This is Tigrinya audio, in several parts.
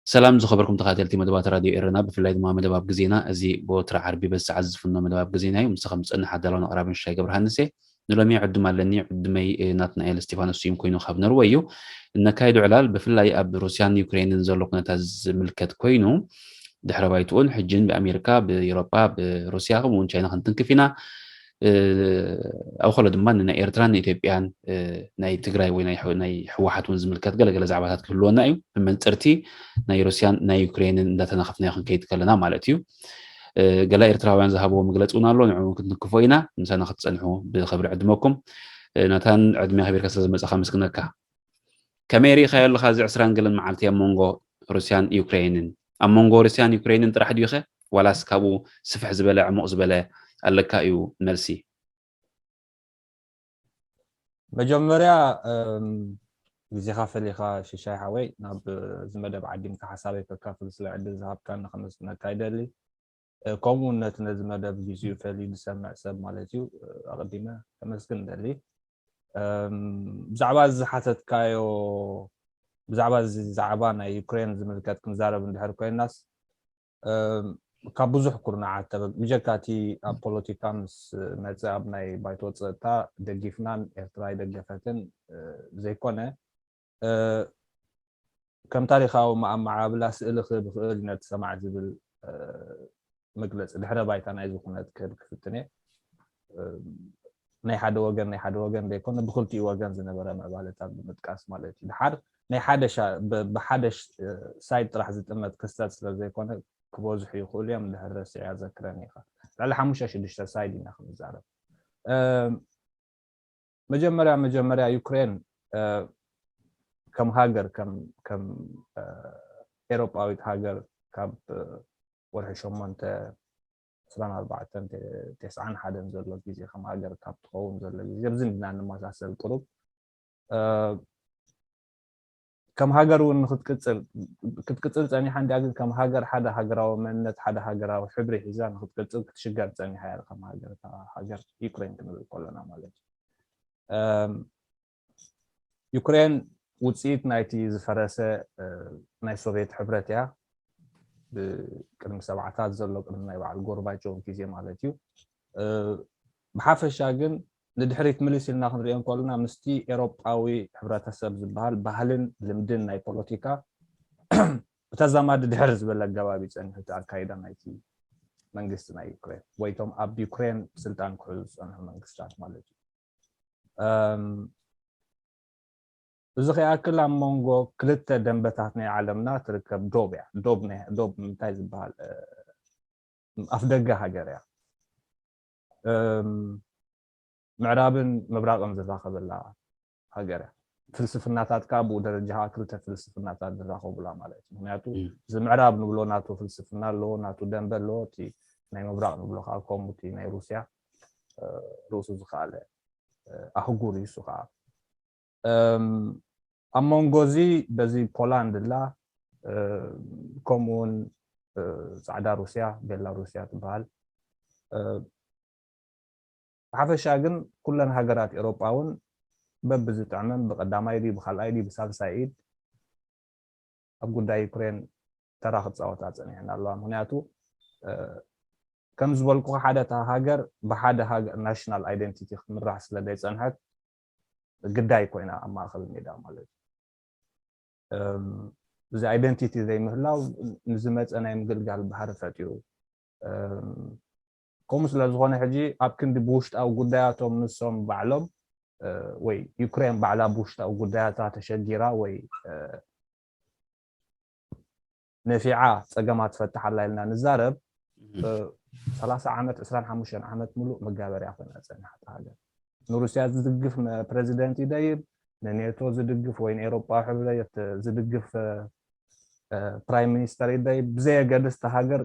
ሰላም ዝኸበርኩም ተኸታተልቲ መደባት ራድዮ ኤረና፣ ብፍላይ ድማ መደብ ኣብ ግዜና። እዚ ብወትሪ ዓርቢ በዚ ሰዓት ዝፍኖ መደብ ኣብ ግዜና እዩ። ምሳኹም ዝጸንሕ ኣዳላውን ኣቕራብን ሽሻይ ገብረሃንስ እየ። ንሎሚ ዕዱም ኣለኒ። ዕዱመይ፣ እ፣ ናትናኤል እስቲፋኖስ ስዩም ኮይኑ ካብ ኖርወይ እዩ። እነካይዶ ዕላል ብፍላይ ኣብ ሩስያን ዩክሬንን ዘሎ ኩነታት ዝምልከት ኮይኑ፣ ድሕረ ባይትኡን ሕጅን ብኣሜሪካ፣ ብኤውሮጳ፣ ብሩስያ ከምኡ እውን ቻይና ክንትንክፍ ኢና። እ፣ ኣብ ከሎ ድማ ንናይ ኤርትራን ንኢትዮጵያን፣ እ፣ ናይ ትግራይ ወይ ናይ ሕ-፣ ናይ ህወሓት እውን ዝምልከት ገለገለ ዛዕባታት ክህልወና እዩ። ብመንጽርቲ ናይ ሩስያን ናይ ዩክሬንን እንዳተናኸፍናዮ ክንከይድ ከለና ማለት እዩ። እ፣ ገለ ኤርትራውያን ዝሃብዎ መግለጺ እውን ኣሎ፣ ንዕኡ እውን ክትንክፎ ኢና። ምሳና ክትጸንሑ ብኽብሪ ዕድመኩም። እ፣ ናታን፣ ዕድመ ኣኽቢርካ ስለ ዝመጻኻ ኣመስግነካ። ከመይ ርኢኻዮ ኣለኻ እዚ ዕስራን ገለን መዓልቲ ኣብ መንጎ ሩስያን ዩክሬንን? ኣብ መንጎ ሩስያን ዩክሬንን ጥራሕ ድዩኸ፣ ዋላስ ካብኡ ስፍሕ ዝበለ፣ ዕሙቕ ዝበለ ኣለካ እዩ መልሲ? መጀመርያ፣ እም፣ ግዜኻ ፈሊኻ ሽሻይ ሓወይ ናብ እዚ መደብ ዓዲምካ ሓሳበይ ከካፍል ስለ ዕድል ዝሃብካኒ ከመስግነካ ይደሊ። እ፣ ከምኡ እውን ነቲ ነዚ መደብ ግዜኡ ፈልዩ ዝሰምዕ ሰብ ማለት እዩ፣ እ፣ ኣቐዲመ ከመስግን እደሊ። እም፣ ብዛዕባ እዚ ዝሓተትካዮ፣ ብዛዕባ እዚ ዛዕባ ናይ ዩክሬን ዝምልከት ክንዛረብ እንድሕር ኮይናስ፣ እም፣ ካብ ብዙሕ ኩርናዓት ተበግ-፣ ብጀካ እቲ ኣብ ፖለቲካ ምስ መጸ ኣብ ናይ ባይቶ ጸጥታ ደጊፍናን ኤርትራ ይደገፈትን፣ እ፣ ዘይኮነ፣ እ፣ ከም ታሪኻዊ መኣመዓብላ ስእሊ ክህብ ይኽእል እዩ ነቲ ሰማዕ ዝብል፣ እ፣ መግለጺ ድሕረ ባይታ ናይዚ ኩነት ክህብ ክፍትን እየ። እ፣ ናይ ሓደ ወገን፣ ናይ ሓደ ወገን ዘይኮነ ብኽልቲኡ ወገን ዝነበረ ምዕባለታት ብምጥቃስ ማለት እዩ። ድሓር ናይ ሓደ ሻ-፣ ብ-፣ ብሓደ ሽ-፣ እ፣ ሳይድ ጥራሕ ዝጥመት ክስተት ስለ ዘይኮነ ክበዝሑ ይኽእሉ እዮም። ድሕር ረሲዐ ዘክረኒ ኢኻ። ልዕሊ ሓሙሽተ ሽዱሽተ ሳይድ ኢና ክንዛረብ። እ፣ መጀመርያ፣ መጀመርያ ዩክሬን፣ እ፣ ከም ሃገር፣ ከም፣ ከም፣ እ፣ ኤሮጳዊት ሃገር ካብ፣ እ፣ ወርሒ ሸሞንተ ዕስራን ኣርባዕተን ተ-፣ ተስዓን ሓደን ዘሎ ግዜ ከም ሃገር ካብ ትኸውን ዘሎ ግዜ፣ ኣብዚ እንዲና ንመሳሰል ቁሩብ። እ፣ ከም ሃገር እውን ንክትቅጽል፣ ክትቅጽል ጸኒሓ እንድያ፣ ግን ከም ሃገር ሓደ ሃገራዊ መንነት፣ ሓደ ሃገራዊ ሕብሪ ሒዛ ንክትቅጽል ክትሽገር ጸኒሓ እያ፣ ከም ሃገር፣ እታ ሃገር ዩክሬን ክንብል ከለና ማለት እዩ። እም፣ ዩክሬን ውጽኢት ናይቲ ዝፈረሰ፣ እ፣ ናይ ሶቭየት ሕብረት እያ። ብቅድሚ ሰብዓታት ዘሎ፣ ቅድሚ ናይ በዓል ጎርባቾቭ ግዜ ማለት እዩ። እ፣ ብሓፈሻ ግን ንድሕሪት ምልስ ኢልና ክንሪኦ እንከለና፣ ምስቲ ኤሮጳዊ ሕብረተሰብ ዝበሃል ባህልን ልምድን ናይ ፖለቲካ ብተዛማዲ ድሕር ዝበለ ኣገባብ እዩ ጸኒሑ እቲ ኣካይዳ ናይቲ መንግስቲ ናይ ዩክሬን፣ ወይ እቶም ኣብ ዩክሬን ስልጣን ክሕዙ ዝጸንሑ መንግስታት ማለት እዩ። እም፣ እዚ ከይኣክል ኣብ መንጎ ክልተ ደንበታት ናይ ዓለምና ትርከብ ዶብ እያ። ዶብ ናይ፣ ዶብ እንታይ ዝበሃል፣ እ፣ ኣፍደገ ሃገር እያ። እም፣ ምዕራብን ምብራቕን ዝራኸበላ ሃገር እያ። ፍልስፍናታት ከኣ ብኡ ደረጃ ከኣ ክልተ ፍልስፍናታት ዝራኸቡላ ማለት እዩ። ምኽንያቱ እም። እዚ ምዕራብ ንብሎ ናቱ ፍልስፍና ኣለዎ፣ ናቱ ደንበ ኣለዎ፣ እቲ ናይ ምብራቕ ንብሎ ከኣ ከምኡ እቲ ናይ ሩስያ፣ እ፣ ርእሱ ዝኸኣለ፣ እ፣ ኣህጉር እዩ እሱ ከኣ። እም፣ ኣብ መንጎ እዚ በዚ ፖላንድ ኣላ፣ እ፣ ከምኡ እውን፣ እ፣ ጻዕዳ ሩስያ፣ ቤላ ሩስያ ትበሃል። እ፣ ብሓፈሻ ግን ኩለን ሃገራት ኤሮጳ እውን በብዝጥዕመን ብቐዳማይ ድዩ፣ ብኻልኣይ ድዩ፣ ብሳልሳይ ኢድ ኣብ ጉዳይ ዩክሬን ተራ ክጻወታ ጸኒሐን ኣለዋ። ምኽንያቱ፣ እ፣ ከም ዝበልኩ ሓደ እታ ሃገር ብሓደ ሃገር ናሽናል ኣይደንቲቲ ክትምራሕ ስለ ዘይጸንሐት ግዳይ ኮይና ኣብ ማእከል ሜዳ ማለት እዩ። እም፣ እዚ ኣይደንቲቲ ዘይምህላው ንዝመጸ ናይ ምግልጋል ባህሪ ፈጢሩ። እም፣ ከምኡ ስለ ዝኾነ ሕጂ ኣብ ክንዲ ብውሽጣዊ ጉዳያቶም ንሶም ባዕሎም፣ እ፣ ወይ ዩክሬን ባዕላ ብውሽጣዊ ጉዳያታ ተሸጊራ ወይ፣ እ፣ ነፊዓ ጸገማት ትፈትሕ ኣላ ኢልና ንዛረብ፣ እም። እ፣ ሰላሳ ዓመት፣ ዕስራን ሓሙሽተን ዓመት ሙሉእ መጋበርያ ኮይና ዝጸንሓት ሃገር። ንሩስያ ዝድግፍ መ- ፕሬዚደንት ይደይብ፣ ንኔቶ ዝድግፍ ወይ ንኤሮጳ ሕብረት ዝድግፍ ፕራይም ሚኒስተር ይደይብ፣ ብዘየገድስ እታ ሃገር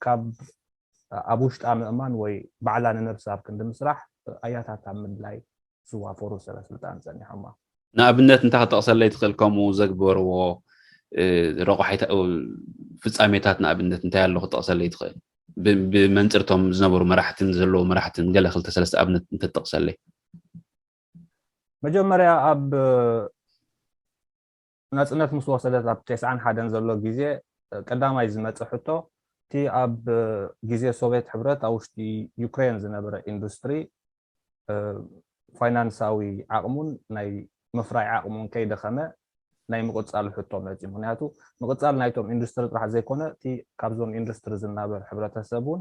ካብ ኣብ ውሽጣ ምእማን ወይ ባዕላ ንነብሳ ኣብ ክንዲ ምስራሕ ኣያታት ኣብ ምድላይ ዝዋፈሩ ሰበ ስልጣን ጸኒሖማ። ንኣብነት እንታይ ክጠቕሰለይ ትኽእል? ከምኡ ዘግበርዎ ረቋሒታ ፍጻሜታት ንኣብነት እንታይ ኣሎ ክጠቕሰለይ ትኽእል? ብመንፅርቶም ዝነበሩ መራሕትን ዘለዎ መራሕትን ገለ ክልተ ሰለስተ ኣብነት እንተትጠቕሰለይ። መጀመርያ ኣብ ናጽነት ምስ ወሰደት ኣብ ተስዓን ሓደን ዘሎ ግዜ ቀዳማይ ዝመጸ ሕቶ እቲ ኣብ ግዜ ሶቪየት ሕብረት ኣብ ውሽጢ ዩክሬን ዝነበረ ኢንዱስትሪ ፋይናንሳዊ ዓቕሙን ናይ ምፍራይ ዓቕሙን ከይደኸመ ናይ ምቕጻል ሕቶ መጽዩ። ምክንያቱ ምቕጻል ናይቶም ኢንዱስትሪ ጥራሕ ዘይኮነ እቲ ካብዞም ኢንዱስትሪ ዝናበር ሕብረተሰብ እውን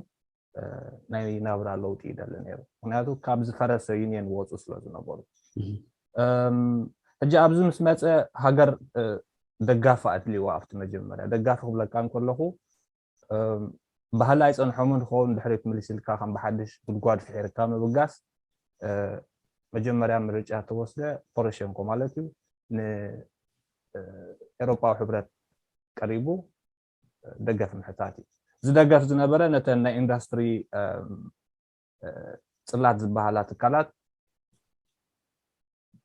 ናይ ናብራ ለውጢ ይደሊ ነይሩ። ምክንያቱ ካብ ዝፈረሰ ዩኒየን ወፁ ስለ ዝነበሩ። ሕጂ ኣብዚ ምስ መፀ ሃገር ደጋፊ ኣድልዋ ኣብቲ መጀመርያ ደጋፊ ክብለካ እንከለኹ ባህሊ ኣይፀንሖምን ዝኸውን ድሕሪት ምልስ ኢልካ ከም ብሓድሽ ጉድጓድ ፍሒርካ ምብጋስ መጀመርያ ምርጫ ተወስደ ፖሮሸንኮ ማለት እዩ ንኤሮጳዊ ሕብረት ቀሪቡ ደገፍ ምሕታት እዩ። ዝደገፍ ዝነበረ ነተን ናይ ኢንዱስትሪ ፅላት ዝበሃላ ትካላት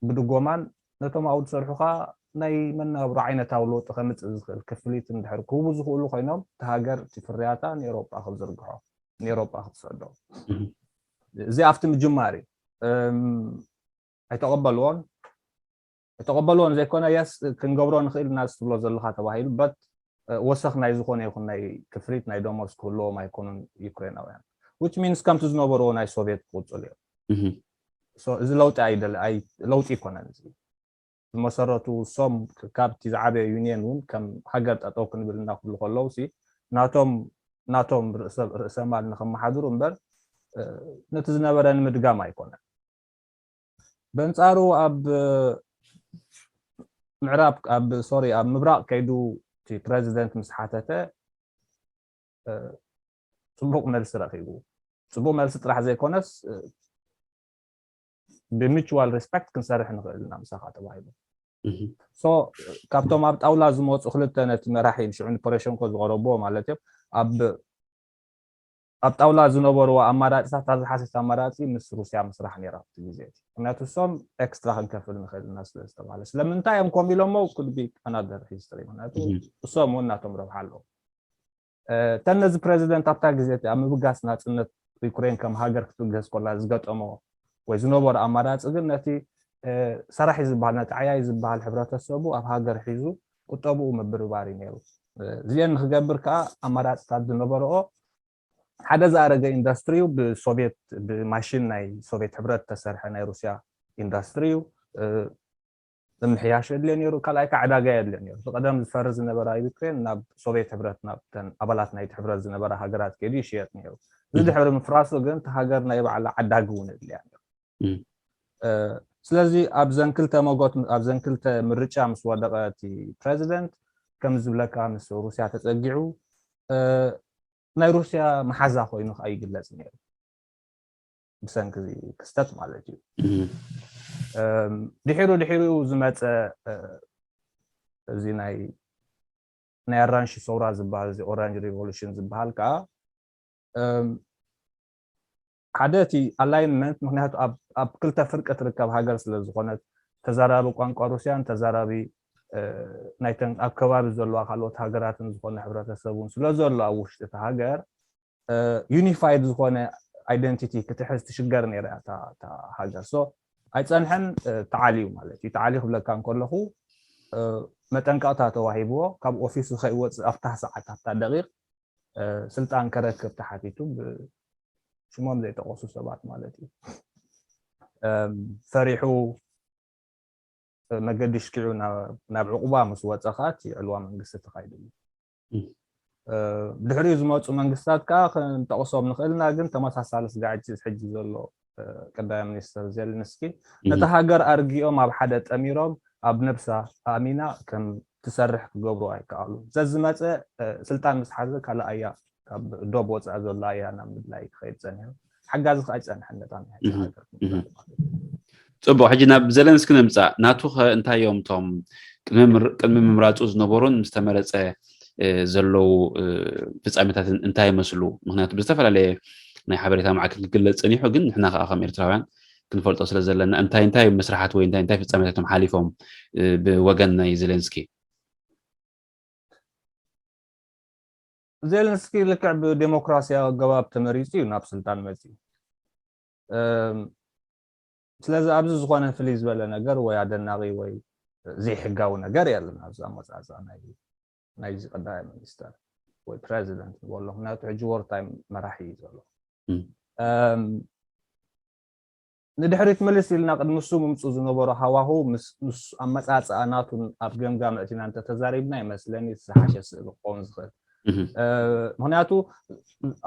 ብድጎማን ነቶም ኣብኡ ዝሰርሑ ከዓ ናይ መነባብሮ ዓይነታዊ ለውጢ ከምፅእ ዝኽእል ክፍሊት እንድሕር ክህቡ ዝኽእሉ ኮይኖም እቲ ሃገር እቲ ፍርያታ ንኤሮጳ ክዝርግሖ ንኤሮጳ ክትሰዶ እዚ ኣብቲ ምጅማር እዩ። ኣይተቐበልዎን ኣይተቐበልዎን ዘይኮነ የስ ክንገብሮ ንኽእል ኢና ዝትብሎ ዘለኻ ተባሂሉ በት ወሰኽ ናይ ዝኾነ ይኹን ናይ ክፍሊት ናይ ደሞዝ ክህልዎም ኣይኮኑን ዩክሬናውያን which means ከምቲ ዝነበርዎ ናይ ሶቪየት ክቕፅሉ እዮም። እዚ ለውጢ ኣይደለ ለውጢ ይኮነን እዚ ብመሰረቱ እሶም ካብቲ ዝዓበየ ዩኒየን እውን ከም ሃገር ጠጠው ክንብል እናክብሉ ከለዉ ሲ ናቶም ናቶም ርእሰ- ርእሰ ማል ንከመሓድሩ እምበር እ፣ ነቲ ዝነበረ ንምድጋም ኣይኮነን። በንጻሩ ኣብ እ፣ ምዕራብ ኣብ ሶሪ ኣብ ምብራቕ ከይዱ እቲ ፕረዚደንት ምስ ሓተተ እ፣ ጽቡቕ መልሲ ረኺቡ። ጽቡቕ መልሲ ጥራሕ ዘይኮነስ እ፣ ብሚቹዋል ሪስፐክት ክንሰርሕ ንኽእል ኢና ምሳኻ ተባሂሉ። ሶ ካብቶም ኣብ ጣውላ ዝመፁ ክልተ ነቲ መራሒ ሽዑ ንፖሮሸንኮ ዝቐረብዎ ማለት እዮም ኣብ ኣብ ጣውላ ዝነበርዎ ኣማራፂታት እታ ዝሓሸት ኣማራፂ ምስ ሩስያ ምስራሕ ነይራ ኣብቲ ግዜ እቲ ምክንያቱ እሶም ኤክስትራ ክንከፍል ንኽእል ኢና ስለ ዝተባሃለ ስለምንታይ እዮም ከምኡ ኢሎሞ ኩድ ቢ ኣናደር ሂስትሪ ምክንያቱ እሶም እውን ናቶም ረብሓ ኣለዎም ተን ነዚ ፕረዚደንት ኣብታ ግዜ እቲኣ ምብጋስ ናጽነት ዩክሬን ከም ሃገር ክትብገስ ኮላ ዝገጠሞ ወይ ዝነበሮ ኣማራጺ ግን ነቲ ሰራሒ ዝበሃል ነቲ ዓያይ ዝበሃል ሕብረተሰቡ ኣብ ሃገር ሒዙ ቁጠብኡ ምብርባር እዩ ነይሩ። እዚአን ንክገብር ከዓ ኣማራፅታት ዝነበረኦ ሓደ ዝኣረገ ኢንዱስትሪው ብሶቪየት ብማሽን ናይ ሶቪየት ሕብረት ተሰርሐ ናይ ሩስያ ኢንዱስትሪው ምምሕያሽ የድልዮ ነይሩ። ካልኣይ ከዓ ዕዳጋ የድልዮ ነይሩ። እቲ ቀደም ዝፈሪ ዝነበረ ኣብ ዩክሬን ናብ ሶቪየት ሕብረት ናብተን ኣባላት ናይቲ ሕብረት ዝነበራ ሃገራት ከይዱ ይሽየጥ ነይሩ። እዚ ድሕሪ ምፍራሱ ግን እቲ ሃገር ናይ ባዕላ ዓዳጊ እውን የድልያ ነይሩ። ስለዚ ኣብዘን ክልተ መጎት ኣብዘን ክልተ ምርጫ ምስ ወደቐ እቲ ፕረዚደንት ከም ዝብለካ ምስ ሩስያ ተፀጊዑ ናይ ሩስያ መሓዛ ኮይኑ ከዓ ይግለፅ ነይሩ። ብሰንኪ እዚ ክስተት ማለት እዩ። ድሒሩ ድሒሩ ዝመፀ እዚ ናይ ናይ ኣራንሺ ሰውራ ዝበሃል እዚ ኦራንጅ ሪቮሉሽን ዝበሃል ከዓ ሓደ እቲ ኣላይንመንት ምክንያቱ ኣብ ክልተ ፍርቂ ትርከብ ሃገር ስለ ዝኾነት ተዛራቢ ቋንቋ ሩስያን ተዛራቢ ናይተን ኣብ ከባቢ ዘለዋ ካልኦት ሃገራትን ዝኾነ ሕብረተሰብ እውን ስለ ዘሎ ኣብ ውሽጢ እቲ ሃገር ዩኒፋይድ ዝኾነ ኣይደንቲቲ ክትሕዝ ትሽገር ነይራ እያ እታ ሃገር ሶ ኣይፀንሐን ተዓልዩ ማለት እዩ ተዓልዩ ክብለካ እንከለኹ መጠንቀቕታ ተዋሂብዎ ካብ ኦፊሱ ከይወፅእ ኣብታ ሰዓት ኣብታ ደቂቕ ስልጣን ከረክብ ተሓቲቱ ብሽሞም ዘይጠቀሱ ሰባት ማለት እዩ ፈሪሑ መገዲ ሽኪዑ ናብ ዕቁባ ምስ ወፀ ከዓ እቲ ዕልዋ መንግስቲ ተካይድሉ ድሕሪኡ ዝመፁ መንግስታት ከዓ ክንጠቅሶም ንክእልና ግን ተመሳሳሊ ስጋዕ ሕጂ ዘሎ ቀዳማይ ሚኒስትር ዜልንስኪ ነቲ ሃገር ኣርጊኦም ኣብ ሓደ ጠሚሮም ኣብ ነብሳ ኣእሚና ከም ትሰርሕ ክገብሩ ኣይከኣሉ ዘዝመፀ ስልጣን ምስ ሓዘ ካልኣያ ካብ ዶብ ወፃእ ዘሎ ኣያ ናብ ምድላይ ክኸይድ ፀኒሑ። ሓጋዚ ከዓ ኣይፀንሐን ነታ ናይ ሃገር። ፅቡቅ፣ ሕጂ ናብ ዘለንስኪ ንምፃእ። ናቱ ከ እንታይ እዮም እቶም ቅድሚ ምምራፁ ዝነበሩን ምስ ተመረፀ ዘለዉ ፍፃሜታት እንታይ ይመስሉ? ምክንያቱ ብዝተፈላለየ ናይ ሓበሬታ ማዕከን ክግለፅ ፀኒሑ፣ ግን ንሕና ከዓ ከም ኤርትራውያን ክንፈልጦ ስለ ዘለና እንታይ እንታይ መስራሓት ወይ እንታይ እንታይ ፍፃሜታቶም ሓሊፎም ብወገን ናይ ዜሌንስኪ? ዜሌንስኪ ልክዕ ብዴሞክራሲያዊ ኣገባብ ተመሪፁ እዩ ናብ ስልጣን መፅኡ። ስለዚ ኣብዚ ዝኾነ ፍልይ ዝበለ ነገር ወይ ኣደናቂ ወይ ዘይሕጋዊ ነገር የለን ኣብዚ ኣመፃፅኣ ናይዚ ቀዳማይ ሚኒስተር ወይ ፕረዚደንት ንበሎ። ምክንያቱ ሕጂ ወርታይም መራሒ እዩ ዘሎ። ንድሕሪት ምልስ ኢልና ቅድሚ እሱ ምምፁ ዝነበሮ ሃዋሁ ምስ ኣመፃፅኣ ናቱን ኣብ ገምጋም እቲና እንተተዛሪብና ይመስለኒ ዝሓሸ ስእሊ ክኸውን ዝኽእል። ምክንያቱ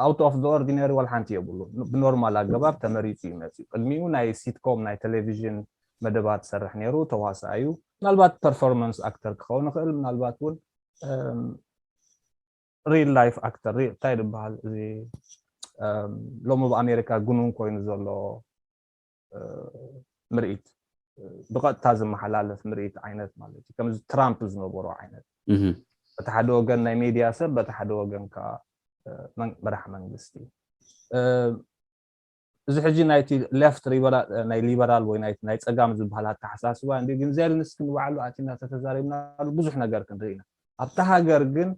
ኣውት ኦፍ ኦርዲነሪ ዋላ ሓንቲ የብሉ። ብኖርማል ኣገባብ ተመሪፁ እዩ መፅኡ። ቅድሚኡ ናይ ሲትኮም ናይ ቴሌቪዥን መደባት ሰርሕ ነይሩ፣ ተዋሳእ እዩ። ምናልባት ፐርፎርማንስ ኣክተር ክኸውን ይኽእል፣ ምናልባት እውን ሪል ላይፍ ኣክተር እንታይ ዝበሃል እዚ ሎሚ ኣብ ኣሜሪካ ግኑን ኮይኑ ዘሎ ምርኢት፣ ብቐጥታ ዝመሓላለፍ ምርኢት ዓይነት ማለት እዩ። ከምዚ ትራምፕ ዝነበሮ ዓይነት፣ በቲ ሓደ ወገን ናይ ሜድያ ሰብ፣ በቲ ሓደ ወገን ከዓ መራሕ መንግስቲ። እዚ ሕጂ ናይቲ ሌፍት ናይ ሊበራል ወይ ናይ ፀጋም ዝበሃል ኣተሓሳስባ እንዲ፣ ግን ዜልንስኪ ንባዕሉ ኣቲና ተተዛሪብናሉ ብዙሕ ነገር ክንርኢ ኢና። ኣብታ ሃገር ግን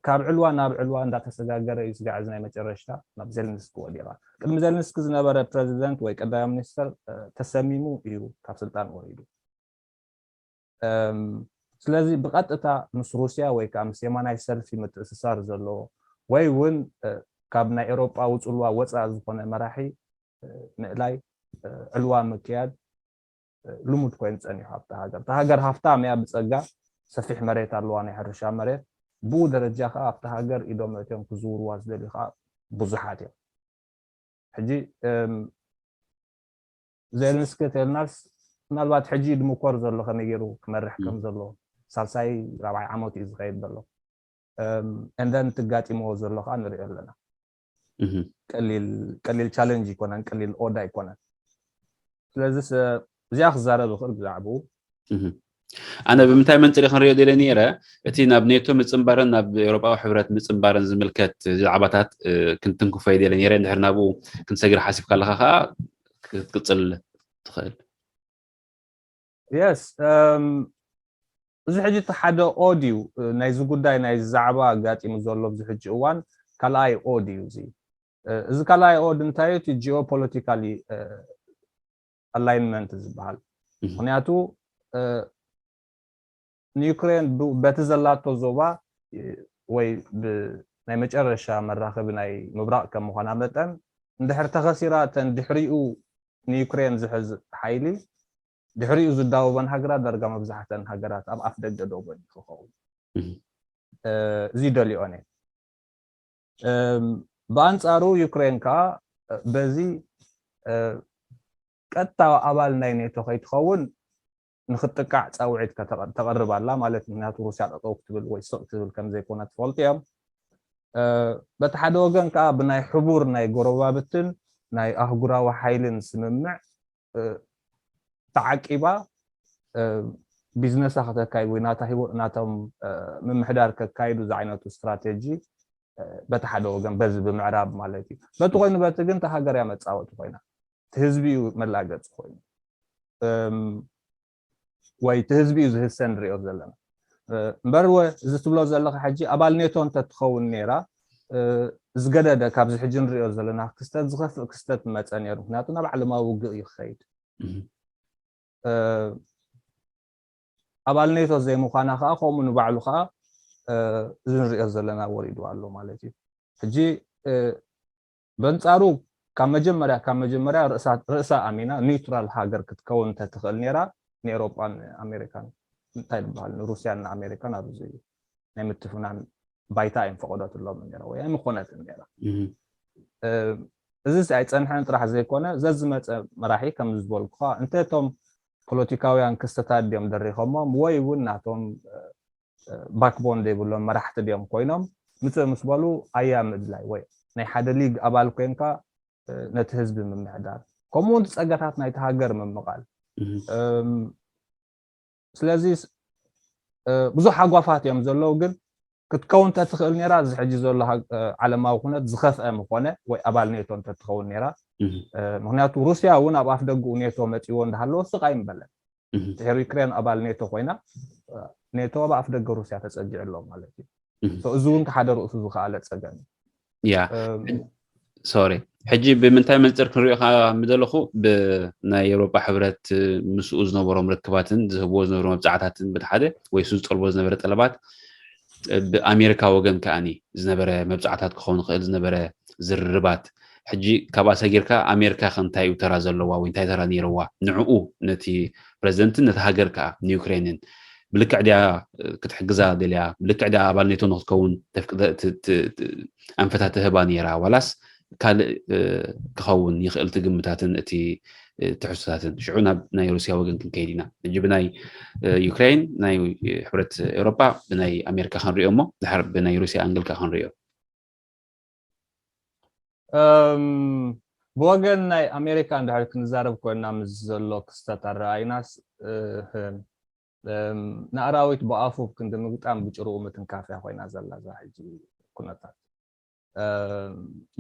ካብ ዕልዋ ናብ ዕልዋ እንዳተሰጋገረ እዩ ስጋዕ እዚ ናይ መጨረሽታ ናብ ዜልንስኪ ወዲቓ። ቅድሚ ዜልንስኪ ዝነበረ ፕረዚደንት ወይ ቀዳማይ ሚኒስተር ተሰሚሙ እዩ ካብ ስልጣን ወሪዱ። ስለዚ ብቐጥታ ምስ ሩስያ ወይ ከዓ ምስ የማናይ ሰልፊ ምትእስሳር ዘለዎ ወይ እውን ካብ ናይ ኤሮጳዊ ፅልዋ ወፃእ ዝኾነ መራሒ ምእላይ፣ ዕልዋ ምክያድ ልሙድ ኮይኑ ፀኒሑ ኣብታ ሃገር። እታ ሃገር ሃፍታም እያ ብፀጋ፣ ሰፊሕ መሬት ኣለዋ፣ ናይ ሕርሻ መሬት። ብኡ ደረጃ ከዓ ኣብታ ሃገር ኢዶም መእትዮም ክዝውርዋ ዝደልዩ ከዓ ብዙሓት እዮም። ሕጂ ዜለንስኪ ተልናስ ምናልባት ሕጂ ድምኮር ዘሎ ከመይ ገይሩ ክመርሕ ከም ዘሎ ሳልሳይ ራብዓይ ዓመት እዩ ዝኸይድ ዘሎ። እንደን ትጋጢመዎ ዘሎ ከዓ ንሪኦ ኣለና። ቀሊል ቻለንጅ ይኮነን፣ ቀሊል ኦዳ ይኮነን። ስለዚ እዚኣ ክዛረብ ይኽእል ብዛዕባኡ። ኣነ ብምንታይ መንፅሪ ክንሪኦ ደለ ነይረ፣ እቲ ናብ ኔቶ ምፅንባርን ናብ ኤውሮጳዊ ሕብረት ምፅንባርን ዝምልከት ዛዕባታት ክንትንክፎ ደለ ነይረ። እንድሕር ናብኡ ክንሰግር ሓሲብካ ኣለካ ከዓ ክትቅፅል ትኽእል። የስ፣ እዚ ሕጂ እቲ ሓደ ኦድ እዩ ናይዚ ጉዳይ ናይዚ ዛዕባ ኣጋጢሙ ዘሎ ኣብዚ ሕጂ እዋን ካልኣይ ኦድ እዩ። እዚ እዚ ካልኣይ ኦድ እንታይ እቲ ጂኦፖለቲካሊ ኣላይንመንት ዝበሃል። ምክንያቱ ንዩክሬን በቲ ዘላቶ ዞባ ወይ ናይ መጨረሻ መራኸቢ ናይ ምብራቕ ከም ምዃና መጠን እንድሕር ተኸሲራ እተን ድሕሪኡ ንዩክሬን ዝሕዝ ሓይሊ ድሕሪኡ ዝዳወበን ሃገራት ዳርጋ መብዛሕተን ሃገራት ኣብ ኣፍ ደገ ደውበን ክኸውን እዚ ደሊኦን እየ። ብኣንፃሩ ዩክሬን ከዓ በዚ ቀጥታ ኣባል ናይ ኔቶ ከይትኸውን ንክትጥቃዕ ፃውዒት ተቐርብ ኣላ ማለት። ምክንያቱ ሩስያ ጠጠው ክትብል ወይ ስቕ ክትብል ከምዘይኮነ ትፈልጡ እዮም። በቲ ሓደ ወገን ከዓ ብናይ ሕቡር ናይ ጎረባብትን ናይ ኣህጉራዊ ሓይልን ስምምዕ ተዓቂባ ቢዝነሳ ከተካይድ ወይ ናታ ህይወት ናቶም ምምሕዳር ከካይዱ ዝዓይነቱ ስትራቴጂ በቲ ሓደ ወገን በዚ ብምዕራብ ማለት እዩ። በቲ ኮይኑ በቲ ግን እቲ ሃገር እያ መፃወቲ ኮይና፣ እቲ ህዝቢ እዩ መላገፂ ኮይኑ ወይ እቲ ህዝቢ እዩ ዝህሰ ንሪኦ ዘለና። እምበር ወ እዚ ትብሎ ዘለካ ሕጂ ኣባል ኔቶ እንተትኸውን ነይራ ዝገደደ ካብዚ ሕጂ ንሪኦ ዘለና ክስተት ዝኸፍእ ክስተት መፀ ነይሩ። ምክንያቱ ናብ ዓለማዊ ውግእ እዩ ክኸይድ። ኣባል ኔቶ ዘይምዃና ከዓ ከምኡ ንባዕሉ ከዓ እዚ ንሪኦ ዘለና ወሪዱ ኣሎ ማለት እዩ። ሕጂ በንፃሩ ካብ መጀመርያ ካብ መጀመርያ ርእሳ ኣሚና ኒውትራል ሃገር ክትከውን እንተትኽእል ነይራ ንኤሮጳን ኣሜሪካን እንታይ ዝበሃል ንሩስያን ንኣሜሪካን ኣብዚ ናይ ምትፍናን ባይታ ኣይምፈቐደትሎም ነይራ ወይ ኣይምኾነትን ነይራ። እዚ ኣይፀንሐን ጥራሕ ዘይኮነ ዘዝመፀ መራሒ ከም ዝበልኩኻ እንተ እቶም ፖለቲካውያን ክስተታት ድዮም ደሪኾሞም ወይ እውን ናቶም ባክቦን ዘይብሎም መራሕቲ ድዮም ኮይኖም ምፅእ ምስ በሉ ኣያ ምድላይ ወይ ናይ ሓደ ሊግ ኣባል ኮይንካ ነቲ ህዝቢ ምምሕዳር፣ ከምኡ እውን ጸጋታት ናይቲ ሃገር ምምቓል። ስለዚ ብዙሕ ሃጓፋት እዮም ዘለዉ፣ ግን ክትከውን ተትኽእል ነራ፣ እዚ ሕጂ ዘሎ ዓለማዊ ኩነት ዝኸፍአ ምኾነ ወይ ኣባል ኔቶ እንተትኸውን ነራ። ምክንያቱ ሩስያ እውን ኣብ ኣፍ ደግኡ ኔቶ መጺዎ እንዳሃለወ ስቕ ኣይምበለን። ድሕሪ ዩክሬን ኣባል ኔቶ ኮይና፣ ኔቶ ኣብ ኣፍ ደገ ሩስያ ተጸጊዑ ኣሎ ማለት እዩ። እዚ እውን ሓደ ርእሱ ዝኸኣለ ጸገም እዩ። ያ ሶሪ፣ ሕጂ ብምንታይ መንፅር ክንሪኦ ምደለኹ፣ ብናይ ኤውሮጳ ሕብረት ምስኡ ዝነበሮም ርክባትን ዝህብዎ ዝነበሩ መብፃዕታትን በቲ ሓደ ወይ እሱ ዝጠልቦ ዝነበረ ጠለባት፣ ብኣሜሪካ ወገን ከኣኒ ዝነበረ መብፃዕታት ክኸውን ይኽእል ዝነበረ ዝርርባት፣ ሕጂ ካብኣ ሰጊርካ ኣሜሪካ ከ እንታይ እዩ ተራ ዘለዋ ወይ እንታይ ተራ ነይረዋ ንዕኡ ነቲ ፕረዚደንትን ነቲ ሃገር ከዓ ንዩክሬንን ብልክዕ ድያ ክትሕግዛ ደልያ፣ ብልክዕ ድያ ኣባል ኔቶ ንክትከውን ኣንፈታት ትህባ ነይራ፣ ዋላስ ካልእ ክኸውን ይኽእል እቲ ግምታትን እቲ ትሕዝቶታትን? ሽዑ ናብ ናይ ሩስያ ወገን ክንከይድ ኢና። ሕጂ ብናይ ዩክሬን ናይ ሕብረት ኤውሮጳ ብናይ ኣሜሪካ ክንሪኦ እሞ ድሓር ብናይ ሩስያ ኣንግል ከ ክንሪኦ። ብወገን ናይ ኣሜሪካ እንድሕር ክንዛረብ ኮይና ምስ ዘሎ ክስተት ኣረኣይናስ ንኣራዊት ብኣፉ ክንዲ ምግጣም ብጭርኡ ምትንካፍ እያ ኮይና ዘላ እዛ ሕጂ ኩነታት።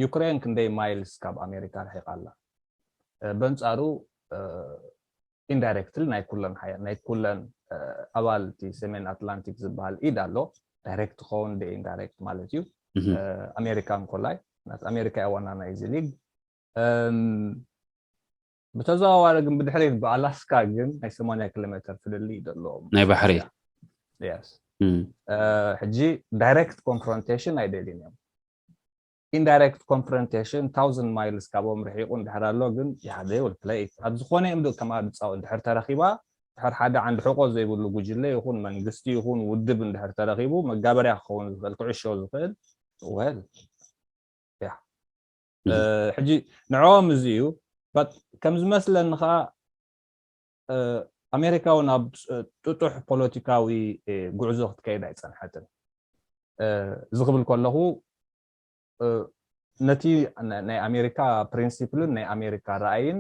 ዩክሬን ክንደይ ማይልስ ካብ ኣሜሪካ ርሒቃ ኣላ? በንፃሩ ኢንዳይሬክትሊ ናይ ኩለን ሓያ ናይ ኩለን ኣባል እቲ ሰሜን ኣትላንቲክ ዝበሃል ኢድ ኣሎ። ዳይሬክት ክኸውን ደ ኢንዳይሬክት ማለት እዩ። ኣሜሪካ እንኮላይ ናት ኣሜሪካ እያ ዋና ናይ እዚ ሊግ። ብተዘዋዋሪ ግን ብድሕሪት ብኣላስካ ግን ናይ ሰማንያ ኪሎ ሜትር ፍልልይ ዘለዎም ናይ ባሕሪ። ሕጂ ዳይሬክት ኮንፍሮንቴሽን ኣይደልዩን እዮም። ኢንዳይሬክት ኮንፍሮንቴሽን ታውዘንድ ማይልስ ካብኦም ርሒቑ እንድሕር ኣሎ ግን ይሓደ ይብል ፕለይ ኣብ ዝኾነ እዮም ከማ ድፃው እንድሕር ተረኺባ ድሕር ሓደ ዓንዲ ሕቆ ዘይብሉ ጉጅለ ይኹን መንግስቲ ይኹን ውድብ እንድሕር ተረኺቡ መጋበርያ ክኸውን ዝኽእል ክዕሾ ዝኽእል ወል ያ ሕጂ ንዕኦም እዚ እዩ። ከም ዝመስለኒ ከዓ ኣሜሪካ እውን ኣብ ጥጡሕ ፖለቲካዊ ጉዕዞ ክትከይድ ኣይፀንሐትን። እዚ ክብል ከለኹ ነቲ ናይ ኣሜሪካ ፕሪንሲፕልን ናይ ኣሜሪካ ራእይን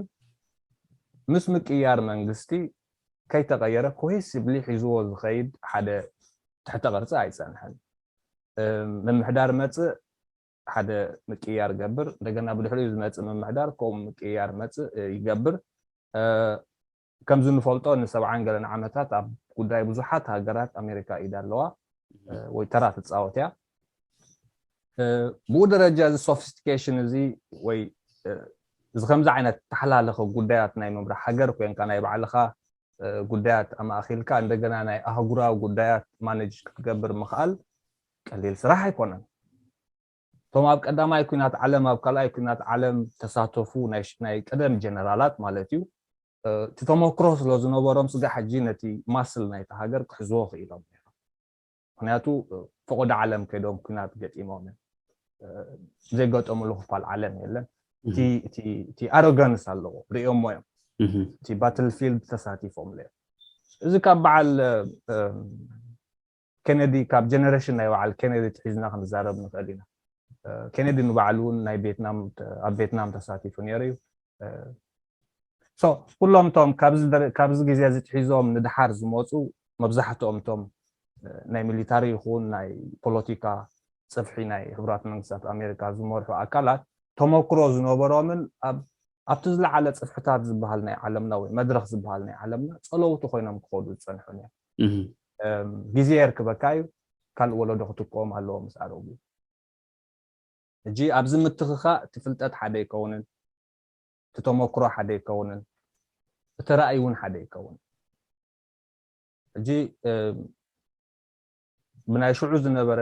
ምስ ምቅያር መንግስቲ ከይተቀየረ ኮሄሲቭሊ ሒዝዎ ዝኸይድ ሓደ ትሕተ ቅርፂ ኣይፀንሐን። ምምሕዳር መፅእ ሓደ ምቅያር ገብር፣ እንደገና ብድሕሪኡ ዝመፅእ ምምሕዳር ከምኡ ምቅያር መፅእ ይገብር። ከምዚ ንፈልጦ ንሰብዓን ገለን ዓመታት ኣብ ጉዳይ ብዙሓት ሃገራት ኣሜሪካ ኢድ ኣለዋ ወይ ተራ ትፃወት እያ። ብኡ ደረጃ እዚ ሶፊስቲኬሽን እዚ ወይ እዚ ከምዚ ዓይነት ተሓላለኸ ጉዳያት ናይ ምምራሕ ሃገር ኮይንካ ናይ ባዕልኻ ጉዳያት ኣማእኺልካ እንደገና ናይ ኣህጉራዊ ጉዳያት ማነጅ ክትገብር ምኽኣል ቀሊል ስራሕ ኣይኮነን። እቶም ኣብ ቀዳማይ ኩናት ዓለም ኣብ ካልኣይ ኩናት ዓለም ተሳተፉ ናይ ቀደም ጀነራላት ማለት እዩ እቲ ተመክሮ ስለ ዝነበሮም ስጋ ሕጂ ነቲ ማስል ናይቲ ሃገር ክሕዝዎ ክኢሎም ነይሮም። ምክንያቱ ፈቆዶ ዓለም ከይዶም ኩናት ገጢሞም እዮም። ዘይገጠምሉ ክፋል ዓለም የለን። እቲ ኣሮጋንስ ኣለዎ ርእዮሞ እዮም። እቲ ባትል ፊልድ ተሳቲፎም እዮም። እዚ ካብ በዓል ኬነዲ ካብ ጀነሬሽን ናይ በዓል ኬነዲ ትሒዝና ክንዛረብ ንኽእል ኢና። ኬነዲ ንባዕሉ እውን ናይ ቬትናም ኣብ ቬትናም ተሳቲፉ ነይሩ እዩ። ኩሎም እቶም ካብዚ ግዜ እዚ ትሒዞም ንድሓር ዝመፁ መብዛሕትኦም እቶም ናይ ሚሊታሪ ይኹን ናይ ፖለቲካ ፅፍሒ ናይ ሕቡራት መንግስታት ኣሜሪካ ዝመርሑ ኣካላት ተመክሮ ዝነበሮምን ኣብቲ ዝለዓለ ፅፍሕታት ዝበሃል ናይ ዓለምና ወይ መድረክ ዝበሃል ናይ ዓለምና ፀለውቲ ኮይኖም ክኸዱ ዝፀንሑን እዮም። ግዜ የርክበካ እዩ። ካልእ ወለዶ ክትቆም ኣለዎ ምስ ኣረጉ። ሕጂ ኣብዚ ምትኽኻእ እቲ ፍልጠት ሓደ ኣይከውንን፣ እቲ ተመክሮ ሓደ ኣይከውንን፣ እቲ ራእይ እውን ሓደ ኣይከውንን። ሕጂ ብናይ ሽዑ ዝነበረ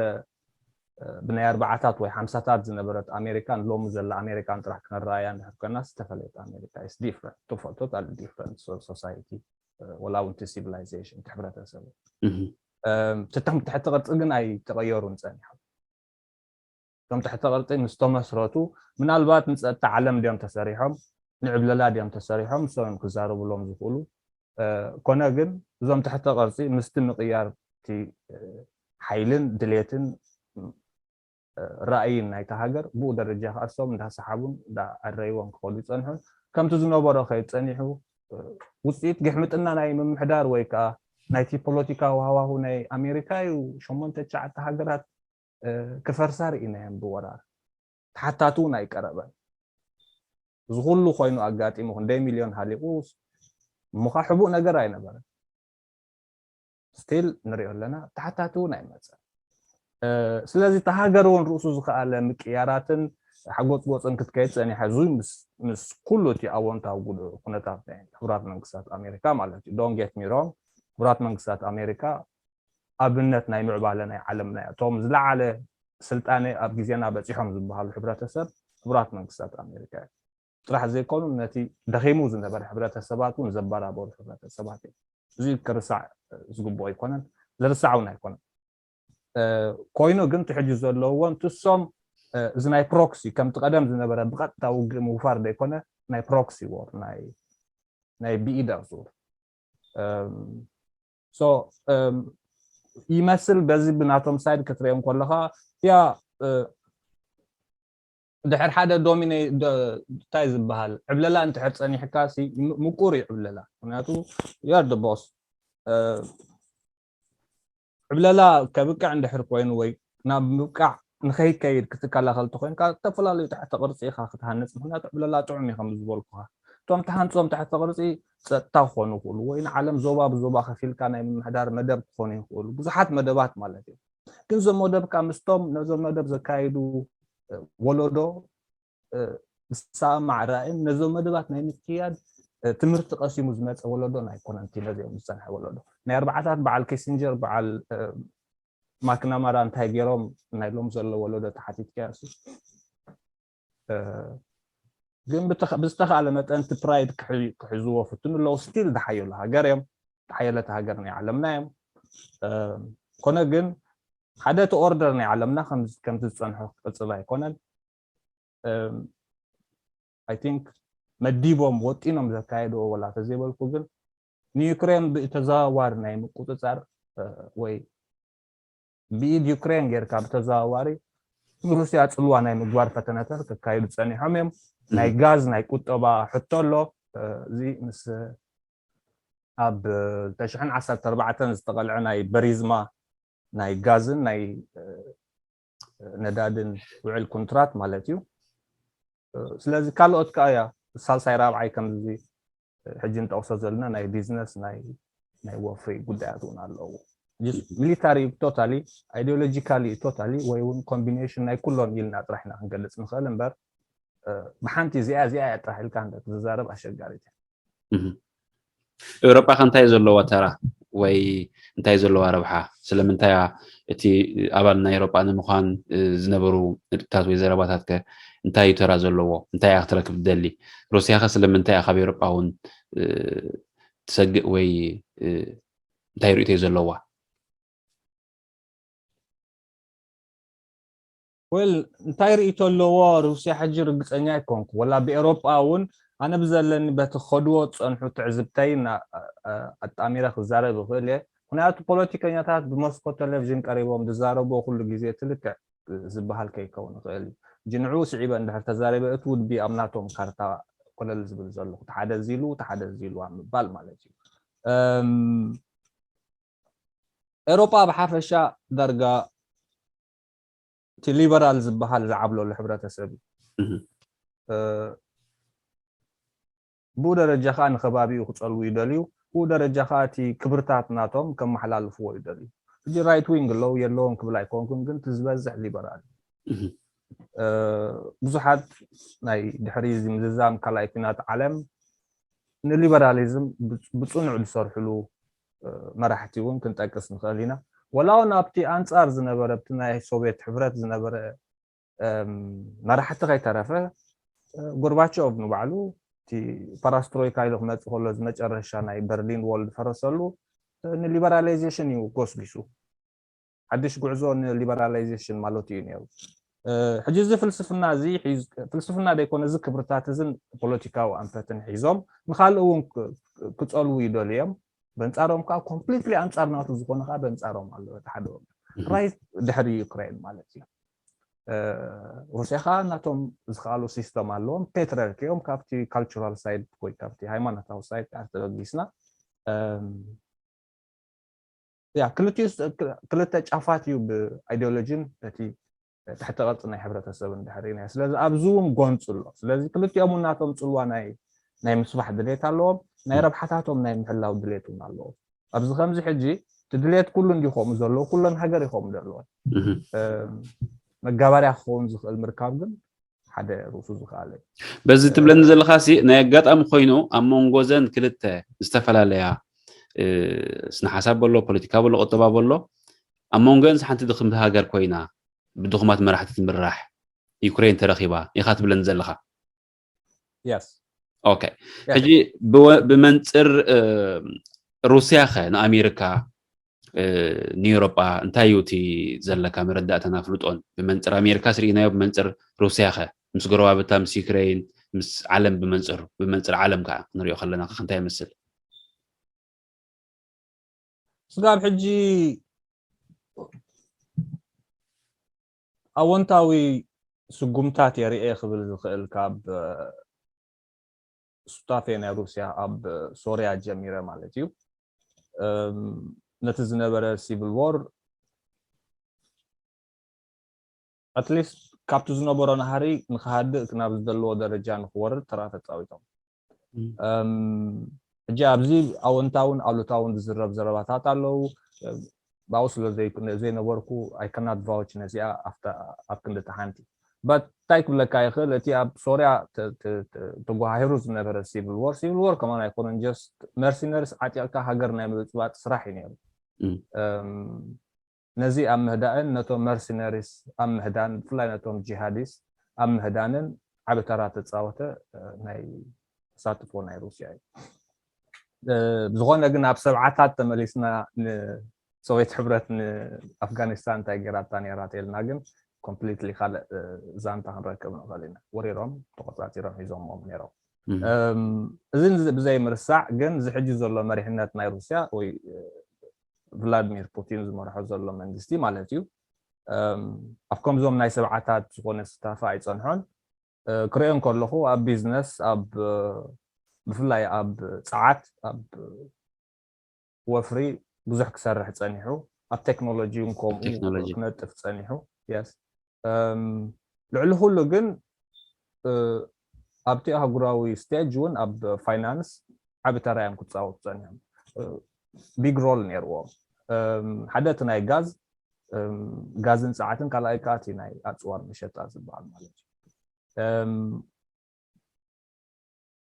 ብናይ ኣርባዓታት ወይ ሓምሳታት ዝነበረት ኣሜሪካን ሎሚ ዘላ ኣሜሪካን ጥራሕ ክነረኣያ እንድሕር ኮይና ዝተፈለየት ኣሜሪካ ስ ዲፍረንት ቶታል ዲፍረንት ሶሳይቲ ወላ እውን ሲቪላይዜሽን ሕብረተሰብ ትሕቲ ቅርፂ ግን ኣይተቐየሩን ፀኒሖም። እቶም ትሕቲ ቅርፂ ምስ ተመስረቱ ምናልባት ንፀጥታ ዓለም ድዮም ተሰሪሖም ንዕብለላ ድዮም ተሰሪሖም ንሶም እዮም ክዛረብሎም ዝኽእሉ። ኮነ ግን እዞም ትሕቲ ቅርፂ ምስቲ ምቅያር ሓይልን ድሌትን ራእይን ናይታ ሃገር ብኡ ደረጃ ከዓ እሶም እንዳሰሓቡን እንዳኣረይዎም ክኸዱ ይፀንሑን ከምቲ ዝነበሮ ከይድ ፀኒሑ ውፅኢት ግሕምጥና ናይ ምምሕዳር ወይ ከዓ ናይቲ ፖለቲካዊ ሃዋሁ ናይ ኣሜሪካ እዩ። ሸሞንተ ትሽዓተ ሃገራት ክፈርሳ ርኢናየን ብወራር። ተሓታቲ እውን ኣይቀረበን። እዚ ኩሉ ኮይኑ ኣጋጢሙ ክንደይ ሚልዮን ሃሊቁ ምዃ ሕቡእ ነገር ኣይነበረን። ስቲል ንሪኦ ኣለና። ተሓታቲ እውን ኣይመፀን። ስለዚ ተሃገር እውን ርእሱ ዝኸኣለ ምቅያራትን ሓጎፅጎፅን ክትከይድ ፀኒሓ እዙ ምስ ኩሉ እቲ ኣወንታዊ ጉድ ኩነታት ናይ ሕቡራት መንግስታት ኣሜሪካ ማለት እዩ። ዶን ጌት ሚሮን ሕቡራት መንግስታት ኣሜሪካ ኣብነት ናይ ምዕባለ ናይ ዓለምና እያ። እቶም ዝለዓለ ስልጣነ ኣብ ግዜና በፂሖም ዝበሃሉ ሕብረተሰብ ሕቡራት መንግስታት ኣሜሪካ እዩ። ጥራሕ ዘይኮኑ ነቲ ደኺሙ ዝነበረ ሕብረተሰባት እውን ዘበራበሩ ሕብረተሰባት እዮም። እዚ ክርሳዕ ዝግብኦ ኣይኮነን፣ ዝርሳዕ እውን ኣይኮነን። ኮይኑ ግን ትሕጂ ዘለዎም ትሶም እዚ ናይ ፕሮክሲ ከምቲ ቀደም ዝነበረ ብቐጥታ ውግእ ምውፋር ዘይኮነ ናይ ፕሮክሲ ዎር ናይ ብኢድ ኣዙር ይመስል። በዚ ብናቶም ሳይድ ክትሪኦም ከለካ ያ ድሕር ሓደ ዶሚኔ እንታይ ዝበሃል ዕብለላ እንድሕር ፀኒሕካ ምቁር እዩ ዕብለላ። ምክንያቱ ዩር ቦስ ዕብለላ ከብቅዕ እንድሕር ኮይኑ ወይ ናብ ምብቃዕ ንኸይከይድ ክትከላኸል ተኮይንካ ዝተፈላለዩ ትሕተ ቅርፂ ኢካ ክትሃንፅ። ምክንያቱ ዕብለላ ጥዑም እዩ ከም ዝበልኩካ እቶም ተሃንፆም ትሕተ ቅርፂ ፀጥታ ክኾኑ ይኽእሉ ወይ ንዓለም ዞባ ብዞባ ከፊልካ ናይ ምምሕዳር መደብ ክኾኑ ይኽእሉ ብዙሓት መደባት ማለት እዩ። ግን እዞም መደብካ ምስቶም ነዞም መደብ ዘካይዱ ወለዶ ዝሰማማዕ ራእይን ነዞም መደባት ናይ ምክያድ ትምህርቲ ቀሲሙ ዝመፀ ወለዶ ኣይኮነን። እቲ ነዚኦም ዝፀንሐ ወለዶ ናይ ኣርባዓታት በዓል ኪሲንጀር በዓል ማክናማራ እንታይ ገይሮም ናይ ሎም ዘሎ ወለዶ ተሓቲትካዮ ግን ብዝተኻለ መጠን እቲ ፕራይድ ክሕዝዎ ፍትኑ ኣለዉ። ስቲል ዝሓየሉ ሃገር እዮም። ዝሓየለት ሃገር ናይ ዓለምና እዮም። ኮነ ግን ሓደ እቲ ኦርደር ናይ ዓለምና ከምቲ ዝፀንሖ ክቅፅል ኣይኮነን። ኣይ ቲንክ መዲቦም ወጢኖም ዘካየድዎ ወላ ተዘይበልኩ ግን ንዩክሬን ብተዘዋዋሪ ናይ ምቁፅፃር ወይ ብኢድ ዩክሬን ጌርካ ብተዘዋዋሪ ንሩስያ ፅልዋ ናይ ምግባር ፈተነታት ከካይዱ ፀኒሖም እዮም። ናይ ጋዝ ናይ ቁጠባ ሕቶ ኣሎ። እዚ ምስ ኣብ ተሽሕን ዓሰርተ ኣርባዕተን ዝተቐልዐ ናይ በሪዝማ ናይ ጋዝን ናይ ነዳድን ውዕል ኩንትራት ማለት እዩ። ስለዚ ካልኦት ከዓ እያ ሳልሳይ ራብዓይ ከምዚ ሕጂ ንጠቕሶ ዘለና ናይ ቢዝነስ ናይ ናይ ወፍሪ ጉዳያት እውን ኣለዎ። ሚሊታሪ ቶታሊ ኣይዲዮሎጂካሊ ቶታሊ ወይ እውን ኮምቢኔሽን ናይ ኩሎም ኢልና ጥራሕ ኢና ክንገልፅ ንኽእል እምበር ብሓንቲ እዚኣ እዚኣ እያ ጥራሕ ኢልካ ክትዛረብ ኣሸጋሪት እያ። ኤውሮጳ ከ እንታይ ዘለዋ ተራ ወይ እንታይ ዘለዋ ረብሓ? ስለምንታይ እቲ ኣባል ናይ ኤውሮጳ ንምዃን ዝነበሩ ንጥብታት ወይ ዘረባታት ከ እንታይ እዩ ተራ ዘለዎ? እንታይ እያ ክትረክብ ትደሊ? ሩስያ ከ ስለምንታይ እያ ካብ ኤውሮጳ እውን ትሰግእ ወይ እንታይ ርእቶ እዩ ዘለዋ? ወል እንታይ ርእቶ ኣለዎ? ሩስያ ሕጂ ርግፀኛ ኣይኮንኩ ወላ ብኤሮጳ እውን ኣነ ብዘለኒ በቲ ከድዎ ዝፀንሑ ትዕዝብተይ ኣጣሚረ ክዛረብ ይኽእል እየ። ምክንያቱ ፖለቲከኛታት ብመስኮት ቴሌቭዥን ቀሪቦም ዝዛረብዎ ኩሉ ግዜ እቲ ልክዕ ዝበሃል ከይከውን ይኽእል እዩ። ሕጂ ንዕኡ ስዒበ እንድሕር ተዛሪበ እቲ ውድቢ ኣብ ናቶም ካርታ ኮለል ዝብል ዘለኹ እቲ ሓደ እዚ ኢሉ እቲ ሓደ እዚ ኢሉ ኣብ ምባል ማለት እዩ። ኤሮጳ ብሓፈሻ ዳርጋ እቲ ሊበራል ዝበሃል ዝዓብለሉ ሕብረተሰብ እዩ። ብኡ ደረጃ ከዓ ንከባቢኡ ክፀልዉ ይደልዩ። ብኡ ደረጃ ከዓ እቲ ክብርታት ናቶም ከመሓላልፍዎ ይደልዩ። ሕጂ ራይት ዊንግ ኣለዉ የለዎም ክብል ኣይኮንኩን፣ ግን እቲ ዝበዝሕ ሊበራል ብዙሓት ናይ ድሕሪ እዚ ምዝዛም ካልኣይ ኩናት ዓለም ንሊበራሊዝም ብፅኑዕ ዝሰርሕሉ መራሕቲ እውን ክንጠቅስ ንኽእል ኢና። ወላ እውን ኣብቲ ኣንፃር ዝነበረ ኣብቲ ናይ ሶቪየት ሕብረት ዝነበረ መራሕቲ ከይተረፈ ጎርባቾቭ ንባዕሉ እቲ ፓራስትሮይካ ኢሉ ክመፅእ ከሎ እዚ መጨረሻ ናይ በርሊን ዎል ዝፈረሰሉ ንሊበራላይዜሽን እዩ ጎስጊሱ። ሓድሽ ጉዕዞ ንሊበራላይዜሽን ማለቱ እዩ ነይሩ። ሕጂ እዚ ፍልስፍና እዚ ፍልስፍና ዘይኮነ እዚ ክብርታት እዝን ፖለቲካዊ ኣንፈትን ሒዞም ንካልእ እውን ክፀልዉ ይደልዮም። በንፃሮም ከዓ ኮምፕሊትሊ ኣንፃር ናቱ ዝኾነ ከዓ በንፃሮም ኣሎ። እቲ ሓደ ወገን ራይት ድሕሪ ዩክሬን ማለት እዩ። ሩስያ ከዓ ናቶም ዝኸኣሉ ሲስተም ኣለዎም። ፔትሪያርኪ እዮም። ካብቲ ካልቸራል ሳይድ ወይ ካብቲ ሃይማኖታዊ ሳይድ ተበጊስና ያ ክልቲኡ ክልተ ጫፋት እዩ ብኣይዲዮሎጂን እቲ ትሕተ ቅርፂ ናይ ሕብረተሰብን ድሕሪና። ስለዚ ኣብዚ እውን ጎንፂ ኣሎ። ስለዚ ክልቲኦም ናቶም ፅልዋ ናይ ናይ ምስፋሕ ድሌት ኣለዎም። ናይ ረብሓታቶም ናይ ምሕላው ድሌት እውን ኣለዎም። ኣብዚ ከምዚ ሕጂ እቲ ድሌት ኩሉ እንዲ ከምኡ ዘለዎ ኩለን ሃገር ይኸምኡ ዘለዎን መጋበርያ ክኸውን ዝኽእል ምርካብ ግን ሓደ ርእሱ ዝኸኣለ እዩ። በዚ ትብለኒ ዘለኻሲ ናይ ኣጋጣሚ ኮይኑ ኣብ መንጎ ዘን ክልተ ዝተፈላለያ ስነ ሓሳብ በሎ ፖለቲካ በሎ ቁጠባ በሎ ኣብ መንጎን ሓንቲ ድኽምቲ ሃገር ኮይና ብድኹማት መራሕቲ ትምራሕ ዩክሬን ተረኺባ ኢኻ ትብለኒ ዘለኻ። Yes. ኦኬ ሕጂ ብመንፅር ሩስያ ኸ ንኣሜሪካ ንኤውሮጳ እንታይ እዩ እቲ ዘለካ መረዳእታን ኣፍልጦን? ብመንፅር ኣሜሪካ ስርኢናዮ፣ ብመንፅር ሩስያ ኸ ምስ ጎረባብታ ምስ ዩክሬን ምስ ዓለም ብመንፅር ብመንፅር ዓለም ከዓ ክንሪኦ ከለና እንታይ ይመስል? ስጋብ ሕጂ ኣወንታዊ ስጉምታት የርእየ ክብል ዝኽእል ካብ ሱታፌ ናይ ሩስያ ኣብ ሶርያ ጀሚረ ማለት እዩ። ነቲ ዝነበረ ሲቪል ዎር ኣትሊስት ካብቲ ዝነበሮ ናህሪ ንክሃድእ ናብ ዝደለዎ ደረጃ ንክወርድ ተራ ተፃዊቶም። ሕጂ ኣብዚ ኣወንታውን ኣሉታውን ዝዝረብ ዘረባታት ኣለዉ። ብኣው ስለ ዘይነበርኩ ኣይከናት ቫውች ነዚኣ ኣብ ክንዲ ሓንቲ እንታይ ክብለካ ይኽእል፣ እቲ ኣብ ሶርያ ተጓሃሂሩ ዝነበረ ሲቪል ዎር ሲቪል ዎር ከማን ኣይኮነን፣ ጀስት መርሲነርስ ዓጢቕካ ሃገር ናይ ምብፅባጥ ስራሕ እዩ ነይሩ። ነዚ ኣብ ምህዳእን ነቶም መርሲነሪስ ኣብ ምህዳን ብፍላይ ነቶም ጂሃዲስ ኣብ ምህዳንን ዓቢ ተራ ተፃወተ ናይ ተሳትፎ ናይ ሩስያ እዩ። ብዝኾነ ግን ኣብ ሰብዓታት ተመሊስና ንሶቪየት ሕብረት ንኣፍጋኒስታን እንታይ ገይራታ ነይራ ተልና ግን ኮምፕሊትሊ ካልእ ዛንታ ክንረክብ ንኽእል ኢና። ወሪሮም ተቆፃፂሮም ሒዞሞም ነይሮም። እዚ ብዘይ ምርሳዕ ግን እዚ ሕጂ ዘሎ መሪሕነት ናይ ሩስያ ወይ ቭላድሚር ፑቲን ዝመርሖ ዘሎ መንግስቲ ማለት እዩ ኣብ ከምዞም ናይ ሰብዓታት ዝኾነ ስታፋ ኣይፀንሖን። ክርእዮ ከለኹ ኣብ ቢዝነስ ኣብ ብፍላይ ኣብ ፀዓት ኣብ ወፍሪ ብዙሕ ክሰርሕ ፀኒሑ፣ ኣብ ቴክኖሎጂ እውን ከምኡ ክነጥፍ ፀኒሑ። ልዕሊ ኩሉ ግን ኣብቲ ኣህጉራዊ ስቴጅ እውን ኣብ ፋይናንስ ዓቢ ተራ እዮም ክፃወቱ ፀኒሖም። ቢግ ሮል ነይርዎም። ሓደ እቲ ናይ ጋዝ ጋዝን ፀዓትን ካልኣይ ከዓ እቲ ናይ ኣፅዋር መሸጣ ዝበሃል ማለት እዩ።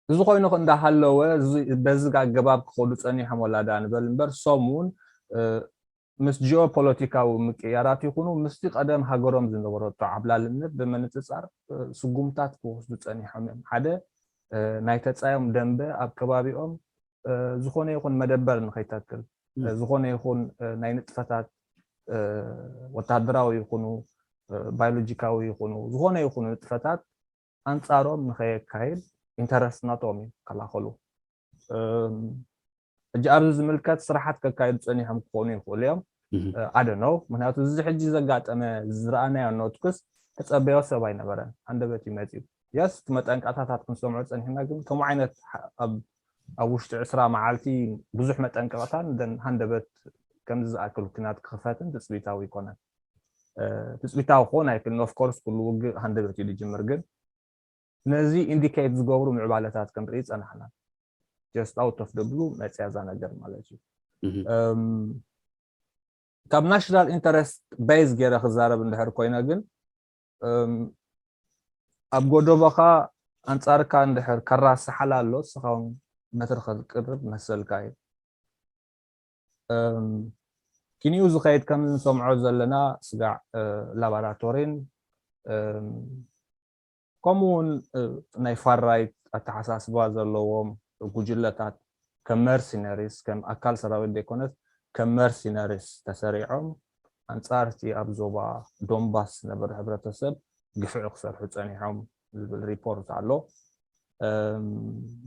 እዚ ኮይኑ እንዳሃለወ በዚ ኣገባብ ክኸዱ ፀኒሖም ወላዳ ንበል እምበር ሶም እውን ምስ ጂኦፖለቲካዊ ምቅያራት ይኹኑ ምስቲ ቀደም ሃገሮም ዝነበረቶ ዓብላልነት ብምንፅፃር ስጉምታት ክወስዱ ፀኒሖም እዮም። ሓደ ናይ ተፃዮም ደንበ ኣብ ከባቢኦም ዝኾነ ይኹን መደበር ንኸይተክል ዝኾነ ይኹን ናይ ንጥፈታት ወታደራዊ ይኹኑ ባዮሎጂካዊ ይኹኑ ዝኾነ ይኹኑ ንጥፈታት ኣንፃሮም ንኸየካይድ ኢንተረስት ናቶም እዩ ከላኸሉ። ሕጂ ኣብዚ ዝምልከት ስራሓት ከካይዱ ፀኒሖም ክኾኑ ይኽእሉ እዮም። ኣደነው ምክንያቱ እዚ ሕጂ ዘጋጠመ ዝረኣናዮ ኖትክስ ተፀበዮ ሰብ ኣይነበረን። ሃንደበት እዩ መፅዩ። የስ እቲ መጠንቀቕታታት ክንሰምዖ ፀኒሕና ግን ከምኡ ዓይነት ኣብ ውሽጢ ዕስራ መዓልቲ ብዙሕ መጠንቀቕታን ደን ሃንደበት ከምዚ ዝኣክል ኩናት ክኽፈትን ትፅቢታዊ ኣይኮነን። ትፅቢታዊ ክኾን ኣይክልን ኦፍኮርስ ኩሉ ውግእ ሃንደበት እዩ ዝጅምር ግን ነዚ ኢንዲኬት ዝገብሩ ምዕባለታት ክንርኢ ፀናሕና። ጀስት ኣውት ኦፍ ደ ብሉ መፅያ እዛ ነገር ማለት እዩ። ካብ ናሽናል ኢንተረስት ቤዝ ገይረ ክዛረብ እንድሕር ኮይነ ግን ኣብ ጎደቦኻ ኣንፃርካ እንድሕር ከራስሓላ ኣሎ እስኻ እውን በትሪ ከትቅርብ መሰልካ እዩ። ኪኒኡ ዝኸይድ ከም ንሰምዖ ዘለና ስጋዕ ላባራቶሪን ከምኡ እውን ናይ ፋር ራይት ኣተሓሳስባ ዘለዎም ጉጅለታት ከም መርሲነሪስ ከም ኣካል ሰራዊት ዘይኮነስ ከም መርሲነሪስ ተሰሪዖም ኣንፃር እቲ ኣብ ዞባ ዶንባስ ዝነበረ ሕብረተሰብ ግፍዒ ክሰርሑ ፀኒሖም ዝብል ሪፖርት ኣሎ።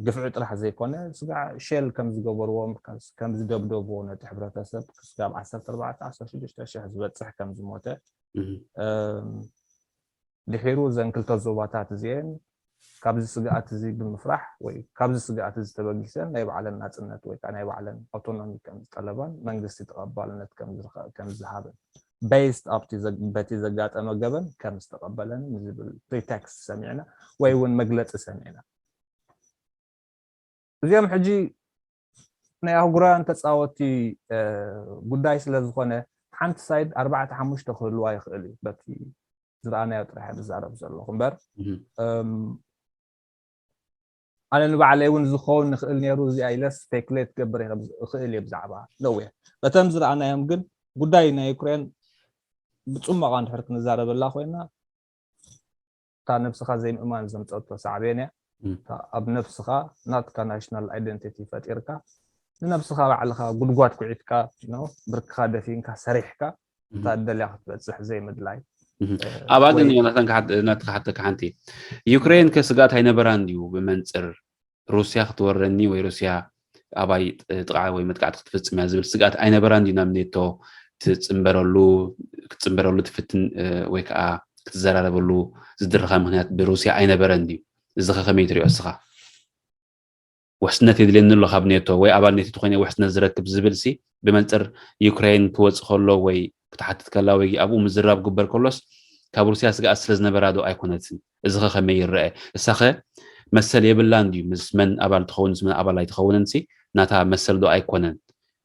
ግፍዒ ጥራሕ ዘይኮነ ስጋዕ ሼል ከም ዝገበርዎም ከም ዝደብደብዎ ነቲ ሕብረተሰብ ክስጋብ ዓሰርተ ኣርባዕተ ዓሰርተ ሽዱሽተ ሽሕ ዝበፅሕ ከም ዝሞተ ድሒሩ እዘን ክልተ ዞባታት እዚአን ካብዚ ስግኣት እዚ ብምፍራሕ ወይ ካብዚ ስግኣት እዚ ተበጊሰን ናይ ባዕለን ናፅነት ወይ ከዓ ናይ ባዕለን ኣውቶኖሚ ከም ዝጠለባን መንግስቲ ተቐባልነት ከም ዝሃበን based ኣብቲ በቲ ዘጋጠመ ገበን ከም ዝተቐበለን ዝብል pretext ሰሚዕና ወይ እውን መግለፂ ሰሚዕና። እዚኦም ሕጂ ናይ ኣህጉራውያን ተፃወቲ ጉዳይ ስለ ዝኾነ ሓንቲ side ኣርባዕተ ሓሙሽተ ክህልዋ ይኽእል እዩ በቲ ዝረኣናዮ ጥራሕ እየ ዝዛረብ ዘለኹ እምበር ኣነ ንባዕለይ እውን ዝኸውን ንኽእል ነይሩ እዚኣ ኢለ speculate ክገብር እኽእል እየ ብዛዕባ ነዊሕ በተም ዝረኣናዮም ግን ጉዳይ ናይ ዩክሬን ብፅሞቓ እንድሕር ክንዛረበላ ኮይና እታ ነብስኻ ዘይምእማን ዘምፀቶ ሳዕቤን እያ ኣብ ነብስኻ ናትካ national identity ፈጢርካ ንነብስኻ ባዕልኻ ጉድጓድ ኩዒትካ ብርክኻ ደፊንካ ሰሪሕካ እታ ደልያ ክትበፅሕ ዘይምድላይ ኣብኣ ግን ናተን ናትካ ሓተካ ሓንቲ ዩክሬን ከ ስጋት ኣይነበራን ድዩ ብመንፅር ሩስያ ክትወረኒ ወይ ሩስያ ኣባይ ጥቕዓ ወይ መጥቃዕቲ ክትፍፅም እያ ዝብል ስጋት ኣይነበራን ድዩ ናብ ኔቶ ትፅንበረሉ ክትፅንበረሉ ትፍትን ወይ ከዓ ክትዘራረበሉ ዝድርኻ ምክንያት ብሩስያ ኣይነበረን ድዩ እዚ ከ ከመይ ትሪኦ እስኻ ውሕስነት የድልየኒ ኣሎ ካብ ኔቶ ወይ ኣባል ኔቶ ተኮይነ ውሕስነት ዝረክብ ዝብል ሲ ብመንፅር ዩክሬን ትወፅእ ከሎ ወይ ክትሓትት ከላ ወይ ኣብኡ ምዝራብ ግበር ከሎስ ካብ ሩስያ ስግኣት ስለ ዝነበራ ዶ ኣይኮነትን እዚ ከ ከመይ ይረአ እሳኸ መሰል የብላን ድዩ ምስ መን ኣባል ትኸውን ምስ መን ኣባል ኣይትኸውንን ሲ ናታ መሰል ዶ ኣይኮነን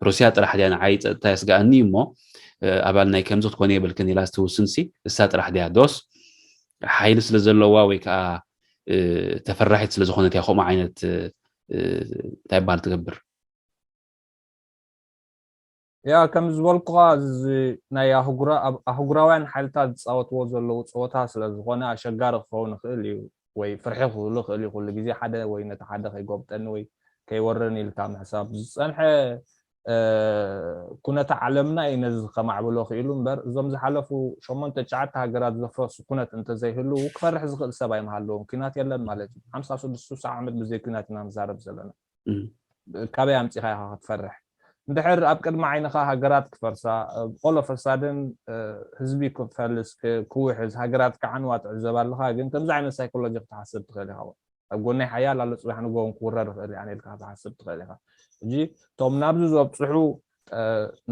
ሩስያ ጥራሕ ድያ ንዓይ ፀጥታ የስግኣኒ እሞ ኣባል ናይ ከምዚ ክትኮነ የብልክን ኢላ ዝትውስን ሲ እሳ ጥራሕ ድያ ዶስ ሓይሊ ስለ ዘለዋ ወይ ከዓ ተፈራሒት ስለ ዝኾነት እያ ከምኡ ዓይነት እንታይ በሃል ትገብር ያ ከም ዝበልኩኻ እዚ ናይ ኣህጉራውያን ሓይልታት ዝፃወትዎ ዘለዉ ፀወታ ስለ ዝኾነ ኣሸጋሪ ክኸውን ይኽእል እዩ ወይ ፍርሒ ክህሉ ይኽእል እዩ ኩሉ ግዜ ሓደ ወይ ነቲ ሓደ ከይጎብጠኒ ወይ ከይወረኒ ኢልካ ምሕሳብ ዝፀንሐ ኩነተ ዓለምና እዩ ነዚ ከማዕብሎ ክኢሉ እምበር እዞም ዝሓለፉ ሸሞንተ ትሽዓተ ሃገራት ዘፍረሱ ኩነት እንተዘይህልው ክፈርሕ ዝኽእል ሰብ ኣይምሃለዎም ኩናት የለን ማለት እዩ ሓምሳ ስድስት ስሳ ዓመት ብዘይ ኩናት ኢና ንዛረብ ዘለና ካበይ ኣምፂኻ ኢኻ ክትፈርሕ እንድሕር ኣብ ቅድሚ ዓይንኻ ሃገራት ክፈርሳ all of a sudden ህዝቢ ክፈልስ ክውሕዝ ሃገራት ክዓንዋ ትዕዘብ ኣለኻ ግን ከምዚ ዓይነት ሳይኮሎጂ ክትሓስብ ትኽእል ኢኻ ኣብ ጎነይ ሓያል ኣሎ ፅባሕ ንጎውን ክውረር ይኽእል ኣነ ኢልካ ክትሓስብ ትኽእል ኢኻ ሕጂ እቶም ናብዚ ዘብፅሑ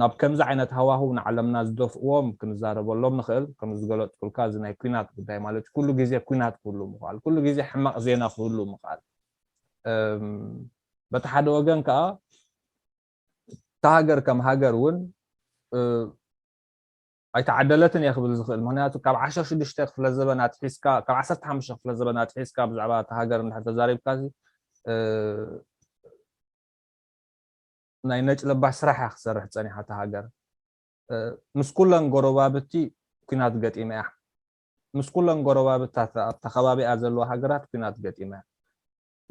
ናብ ከምዚ ዓይነት ሃዋህው ንዓለምና ዝደፍእዎም ክንዛረበሎም ንኽእል ከም ዝገለፅኩልካ እዚ ናይ ኩናት ጉዳይ ማለት ኩሉ ግዜ ኩናት ክህሉ ምኽኣል ኩሉ ግዜ ሕማቕ ዜና ክህሉ ምኽኣል በቲ ሓደ ወገን ከዓ እታ ሃገር ከም ሃገር እውን ኣይተዓደለትን እየ ክብል ዝኽእል ምክንያቱ ካብ ዓሰርተ ሽዱሽተ ክፍለ ዘበን ኣትሒዝካ ካብ ዓሰርተ ሓሙሽተ ክፍለ ዘበን ኣትሒዝካ ብዛዕባ እታ ሃገር እንድሕር ተዛሪብካ ናይ ነጭ ለባሽ ስራሕ እያ ክትሰርሕ ፀኒሓ እታ ሃገር ምስ ኩለን ጎረባብቲ ኩናት ገጢመ እያ ምስ ኩለን ጎረባብታ ኣብታ ከባቢኣ ዘለዋ ሃገራት ኩናት ገጢመ እያ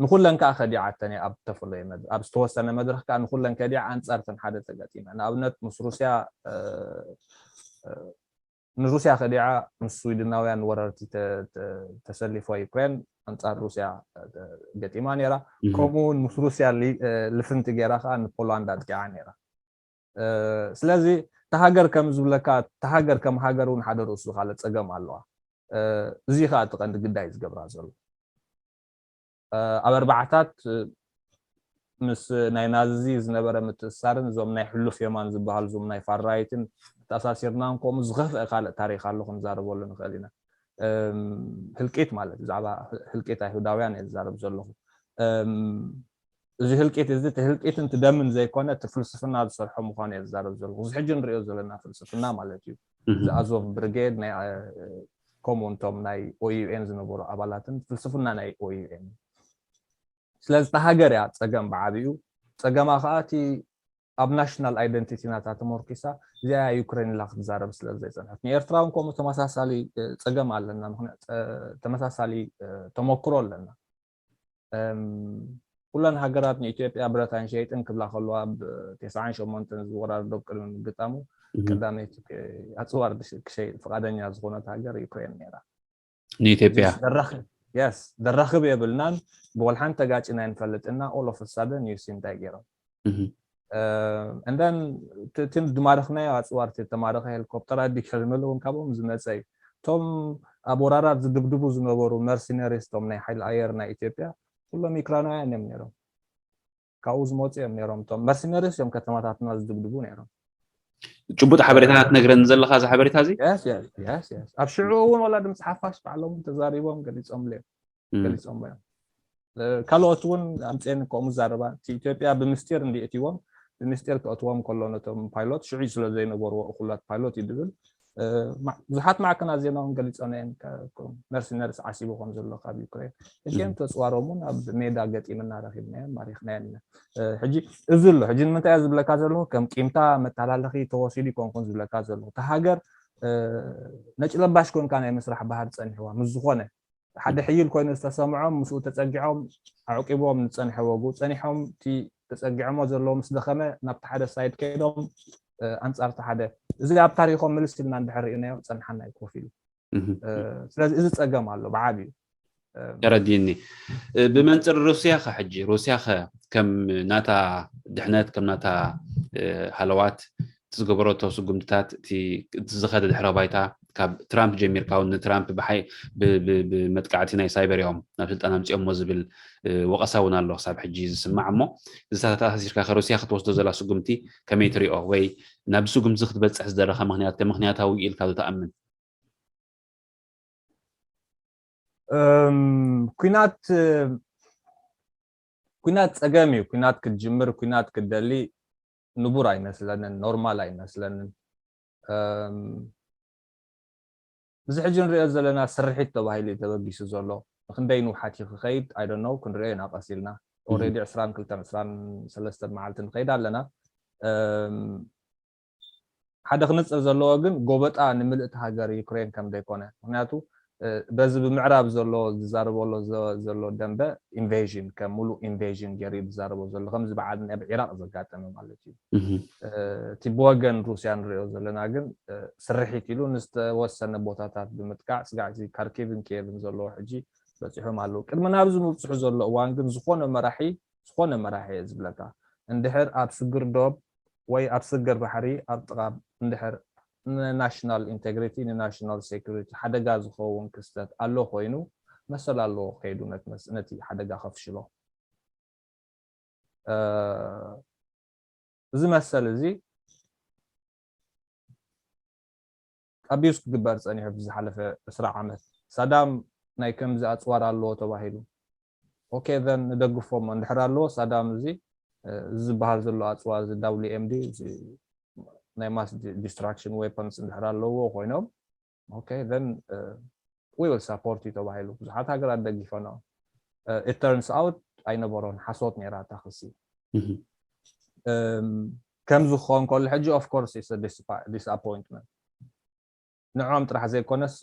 ንኩለን ከዓ ከዲዓተን እያ ኣብ ተፈለየ መድረክ ኣብ ዝተወሰነ መድረክ ከዓ ንኩለን ከዲዓ ኣንፃርተን ሓደ ተገጢመ ንኣብነት ምስ ሩስያ ንሩስያ ከዲዓ ምስ ስዊድናውያን ወረርቲ ተሰሊፎ ዩክሬን ኣንፃር ሩስያ ገጢማ ነራ ከምኡ እውን ምስ ሩስያ ልፍንቲ ገይራ ከዓ ንፖላንድ ኣጥቂዓ ነራ ስለዚ ተሃገር ከም ዝብለካ ተሃገር ከም ሃገር እውን ሓደ ርእሱ ካለ ፀገም ኣለዋ እዚ ከዓ እቲ ቀንዲ ግዳይ ዝገብራ ዘሎ ኣብ ኣርባዕታት ምስ ናይ ናዚ ዝነበረ ምትእሳርን እዞም ናይ ሕሉፍ የማን ዝበሃሉ እዞም ናይ ፋራይትን ተኣሳሲርናን ከምኡ ዝኸፍአ ካልእ ታሪክ ኣሎ ክንዛረበሉ ንኽእል ኢና ህልቂት ማለት ብዛዕባ ህልቂት ኣይሁዳውያን እየ ዝዛረብ ዘለኹ እዚ ህልቂት እዚ እቲ ህልቂትን ትደምን ዘይኮነ እቲ ፍልስፍና ዝሰርሖ ምዃኑ እየ ዝዛረብ ዘለኹ እዚ ሕጂ ንሪኦ ዘለና ፍልስፍና ማለት እዩ እዚ ኣዞቭ ብርጌድ ናይ ከምኡ እንቶም ናይ ኦዩኤን ዝነበሩ ኣባላትን ፍልስፍና ናይ ኦዩኤን ስለዚ ሃገር እያ ፀገም ብዓብኡ ፀገማ ከዓ እቲ ኣብ ናሽናል ኣይደንቲቲ ናታ ተመርኪሳ እዚኣ ዩክሬን ኢላ ክትዛረብ ስለ ዘይፀንሐት ንኤርትራ እውን ከምኡ ተመሳሳሊ ፀገም ኣለና ተመሳሳሊ ተመክሮ ኣለና ኩለን ሃገራት ንኢትዮጵያ ብረት ኣይንሸይጥን ክብላ ከለዋ ብ ተስዓን ሸሞንተን ዝወራር ዶብ ቅድሚ ምግጣሙ ቀዳመይቲ ኣፅዋር ክሸይጥ ፍቃደኛ ዝኾነት ሃገር ዩክሬን ነራ ንኢትዮጵያ yes ደራኽብ የብልናን ብወልሓን ተጋጭና ይንፈልጥና all of a sudden you see እንታይ ገይሮም and then እቲ ዝማረኽናዮ ኣፅዋር ተማረኸ ሄሊኮፕተራት ዲከልመል እውን ካብኦም ዝመፀ እዩ እቶም ኣብ ወራራት ዝድብድቡ ዝነበሩ መርሲነሪስ፣ እቶም ናይ ሓይሊ ኣየር ናይ ኢትዮጵያ፣ ኩሎም ዩክራናውያን እዮም ነይሮም። ካብኡ ዝመፁ እዮም ነይሮም። እቶም መርሲነሪስ እዮም ከተማታትና ዝድብድቡ ነይሮም። ጭቡጥ ሓበሬታ ትነግረኒ ዘለካ፣ እዚ ሓበሬታ እዚ? ኣብ ሽዑ እውን ወላ ድምፂ ሓፋሽ ባዕሎም ተዛሪቦም ገሊፆምሉ እዮም። ገሊፆም እዮም። ካልኦት እውን ኣምፅኤን ከምኡ ዛረባ፣ ኢትዮጵያ ብምስጢር እንዲእትዎም፣ ብምስጢር ከእትዎም ከሎ ነቶም ፓይሎት ሽዑ ስለ ዘይነበርዎ እኩላት ፓይሎት እዩ ድብል። ብዙሓት ማዕከናት ዜና እውን ገሊፆን እየን፣ መርሲነሪስ ዓሲቡ ከም ዘሎ ካብ ዩክሬን። እዚኦም ተፅዋሮም እውን ኣብ ሜዳ ገጢምና ረኪብናዮም ማሪክናዮም ኢና። ሕጂ እዚ ኣሎ። ሕጂ ንምንታይ እየ ዝብለካ ዘለኹ? ከም ቂምታ መተላለኺ ተወሲዱ ይኮንኩን ዝብለካ ዘለኹ። እታ ሃገር ነጭ ለባሽ ኮንካ ናይ ምስራሕ ባህል ፀኒሕዋ ምስ ዝኾነ ሓደ ሕይል ኮይኑ ዝተሰምዖም ምስኡ ተፀጊዖም ኣዕቂቦም ዝፀንሐ ወጉ ፀኒሖም እቲ ተፀጊዖሞ ዘለዉ ምስ ደኸመ ናብቲ ሓደ ሳይድ ከይዶም ኣንፃርቲ ሓደ እዚ ኣብ ታሪኮም ምልስ ኢልና እንድሕር ርኢናዮ ፀንሓና እዩ ኮፍ ኢሉ። ስለዚ እዚ ፀገም ኣሎ ብዓብዩ። ተረዲኒ። ብመንፅር ሩስያ ከ ሕጂ ሩስያ ከ ከም ናታ ድሕነት ከም ናታ ሃለዋት ዝገበረቶ ስጉምትታት እቲ ዝኸደ ድሕረ ባይታ ካብ ትራምፕ ጀሚርካ እውን ንትራምፕ ብሓይ ብመጥቃዕቲ ናይ ሳይበር እዮም ናብ ስልጣን ኣምፅኦሞ ዝብል ወቀሳ እውን ኣሎ ክሳብ ሕጂ ዝስማዕ። እሞ እዚ ተተኣሳሲርካ ከሩስያ ክትወስዶ ዘላ ስጉምቲ ከመይ ትሪኦ ወይ ናብ ስጉምቲ ክትበፅሕ ዝደረኸ ምክንያት ከምክንያታዊ ኢልካ ዶ ትኣምን? ኩናት ኩናት ፀገም እዩ። ኩናት ክትጅምር ኩናት ክትደሊ ንቡር ኣይመስለንን፣ ኖርማል ኣይመስለንን። እዚ ሕጂ ንሪኦ ዘለና ስርሒት ተባሂሉ እዩ ተበጊሱ ዘሎ። ንክንደይ ንውሓት እዩ ክኸይድ ኣይደነው ክንሪኦ ኢና ቀስ ኢልና። ኦልሬዲ ዕስራን ክልተን ዕስራን ሰለስተን መዓልቲ ንኸይድ ኣለና። ሓደ ክንፅር ዘለዎ ግን ጎበጣ ንምልእቲ ሃገር ዩክሬን ከም ዘይኮነ። ምክንያቱ በዚ ብምዕራብ ዘሎ ዝዛረበሎ ዘሎ ደንበ ኢንቬዥን ከም ሙሉእ ኢንቬዥን ገይሩ ዝዛረቦ ዘሎ ከምዚ በዓል ኣብ ኢራቅ ዘጋጠመ ማለት እዩ። እቲ ብወገን ሩስያ ንሪኦ ዘለና ግን ስርሒት ኢሉ ንዝተወሰነ ቦታታት ብምጥቃዕ ስጋዕ ካርኪቭን ኪየቭን ዘለዎ ሕጂ በፂሖም ኣለዉ። ቅድሚ ናብዚ ምብፅሑ ዘሎ እዋን ግን ዝኾነ መራሒ ዝኾነ መራሒ እየ ዝብለካ እንድሕር ኣብ ስግር ዶብ ወይ ኣብ ስግር ባሕሪ ኣብ ጥቓ እንድሕር ንናሽናል ኢንቴግሪቲ ንናሽናል ሴኩሪቲ ሓደጋ ዝኸውን ክስተት ኣሎ ኮይኑ መሰል ኣለዎ ከይዱ ነቲ ሓደጋ ከፍሽሎ። እዚ መሰል እዚ ኣቢዩስ ክግበር ፀኒሑ ብዝሓለፈ ዕስራ ዓመት። ሳዳም ናይ ከምዚ ኣፅዋር ኣለዎ ተባሂሉ። ኦኬ ዘን ንደግፎም እንድሕር ኣለዎ ሳዳም እዚ ዝበሃል ዘሎ ኣፅዋር እዚ ዳብሊው ኤም ዲ ናይ ማስ ዲስትራክሽን ዌፐንስ እንድሕር ኣለዎ ኮይኖም ኦኬ ዘን ዊ ዊል ሳፖርት ዩ ተባሂሉ ብዙሓት ሃገራት ደጊፈኖ። ኢት ተርንስ ኣውት ኣይነበሮን፣ ሓሶት ነይራ እታ ክሲ። ከምዚ ክኸውን ከሎ ሕጂ ኦፍኮርስ ዲስኣፖይንትመንት ንዕኦም ጥራሕ ዘይኮነስ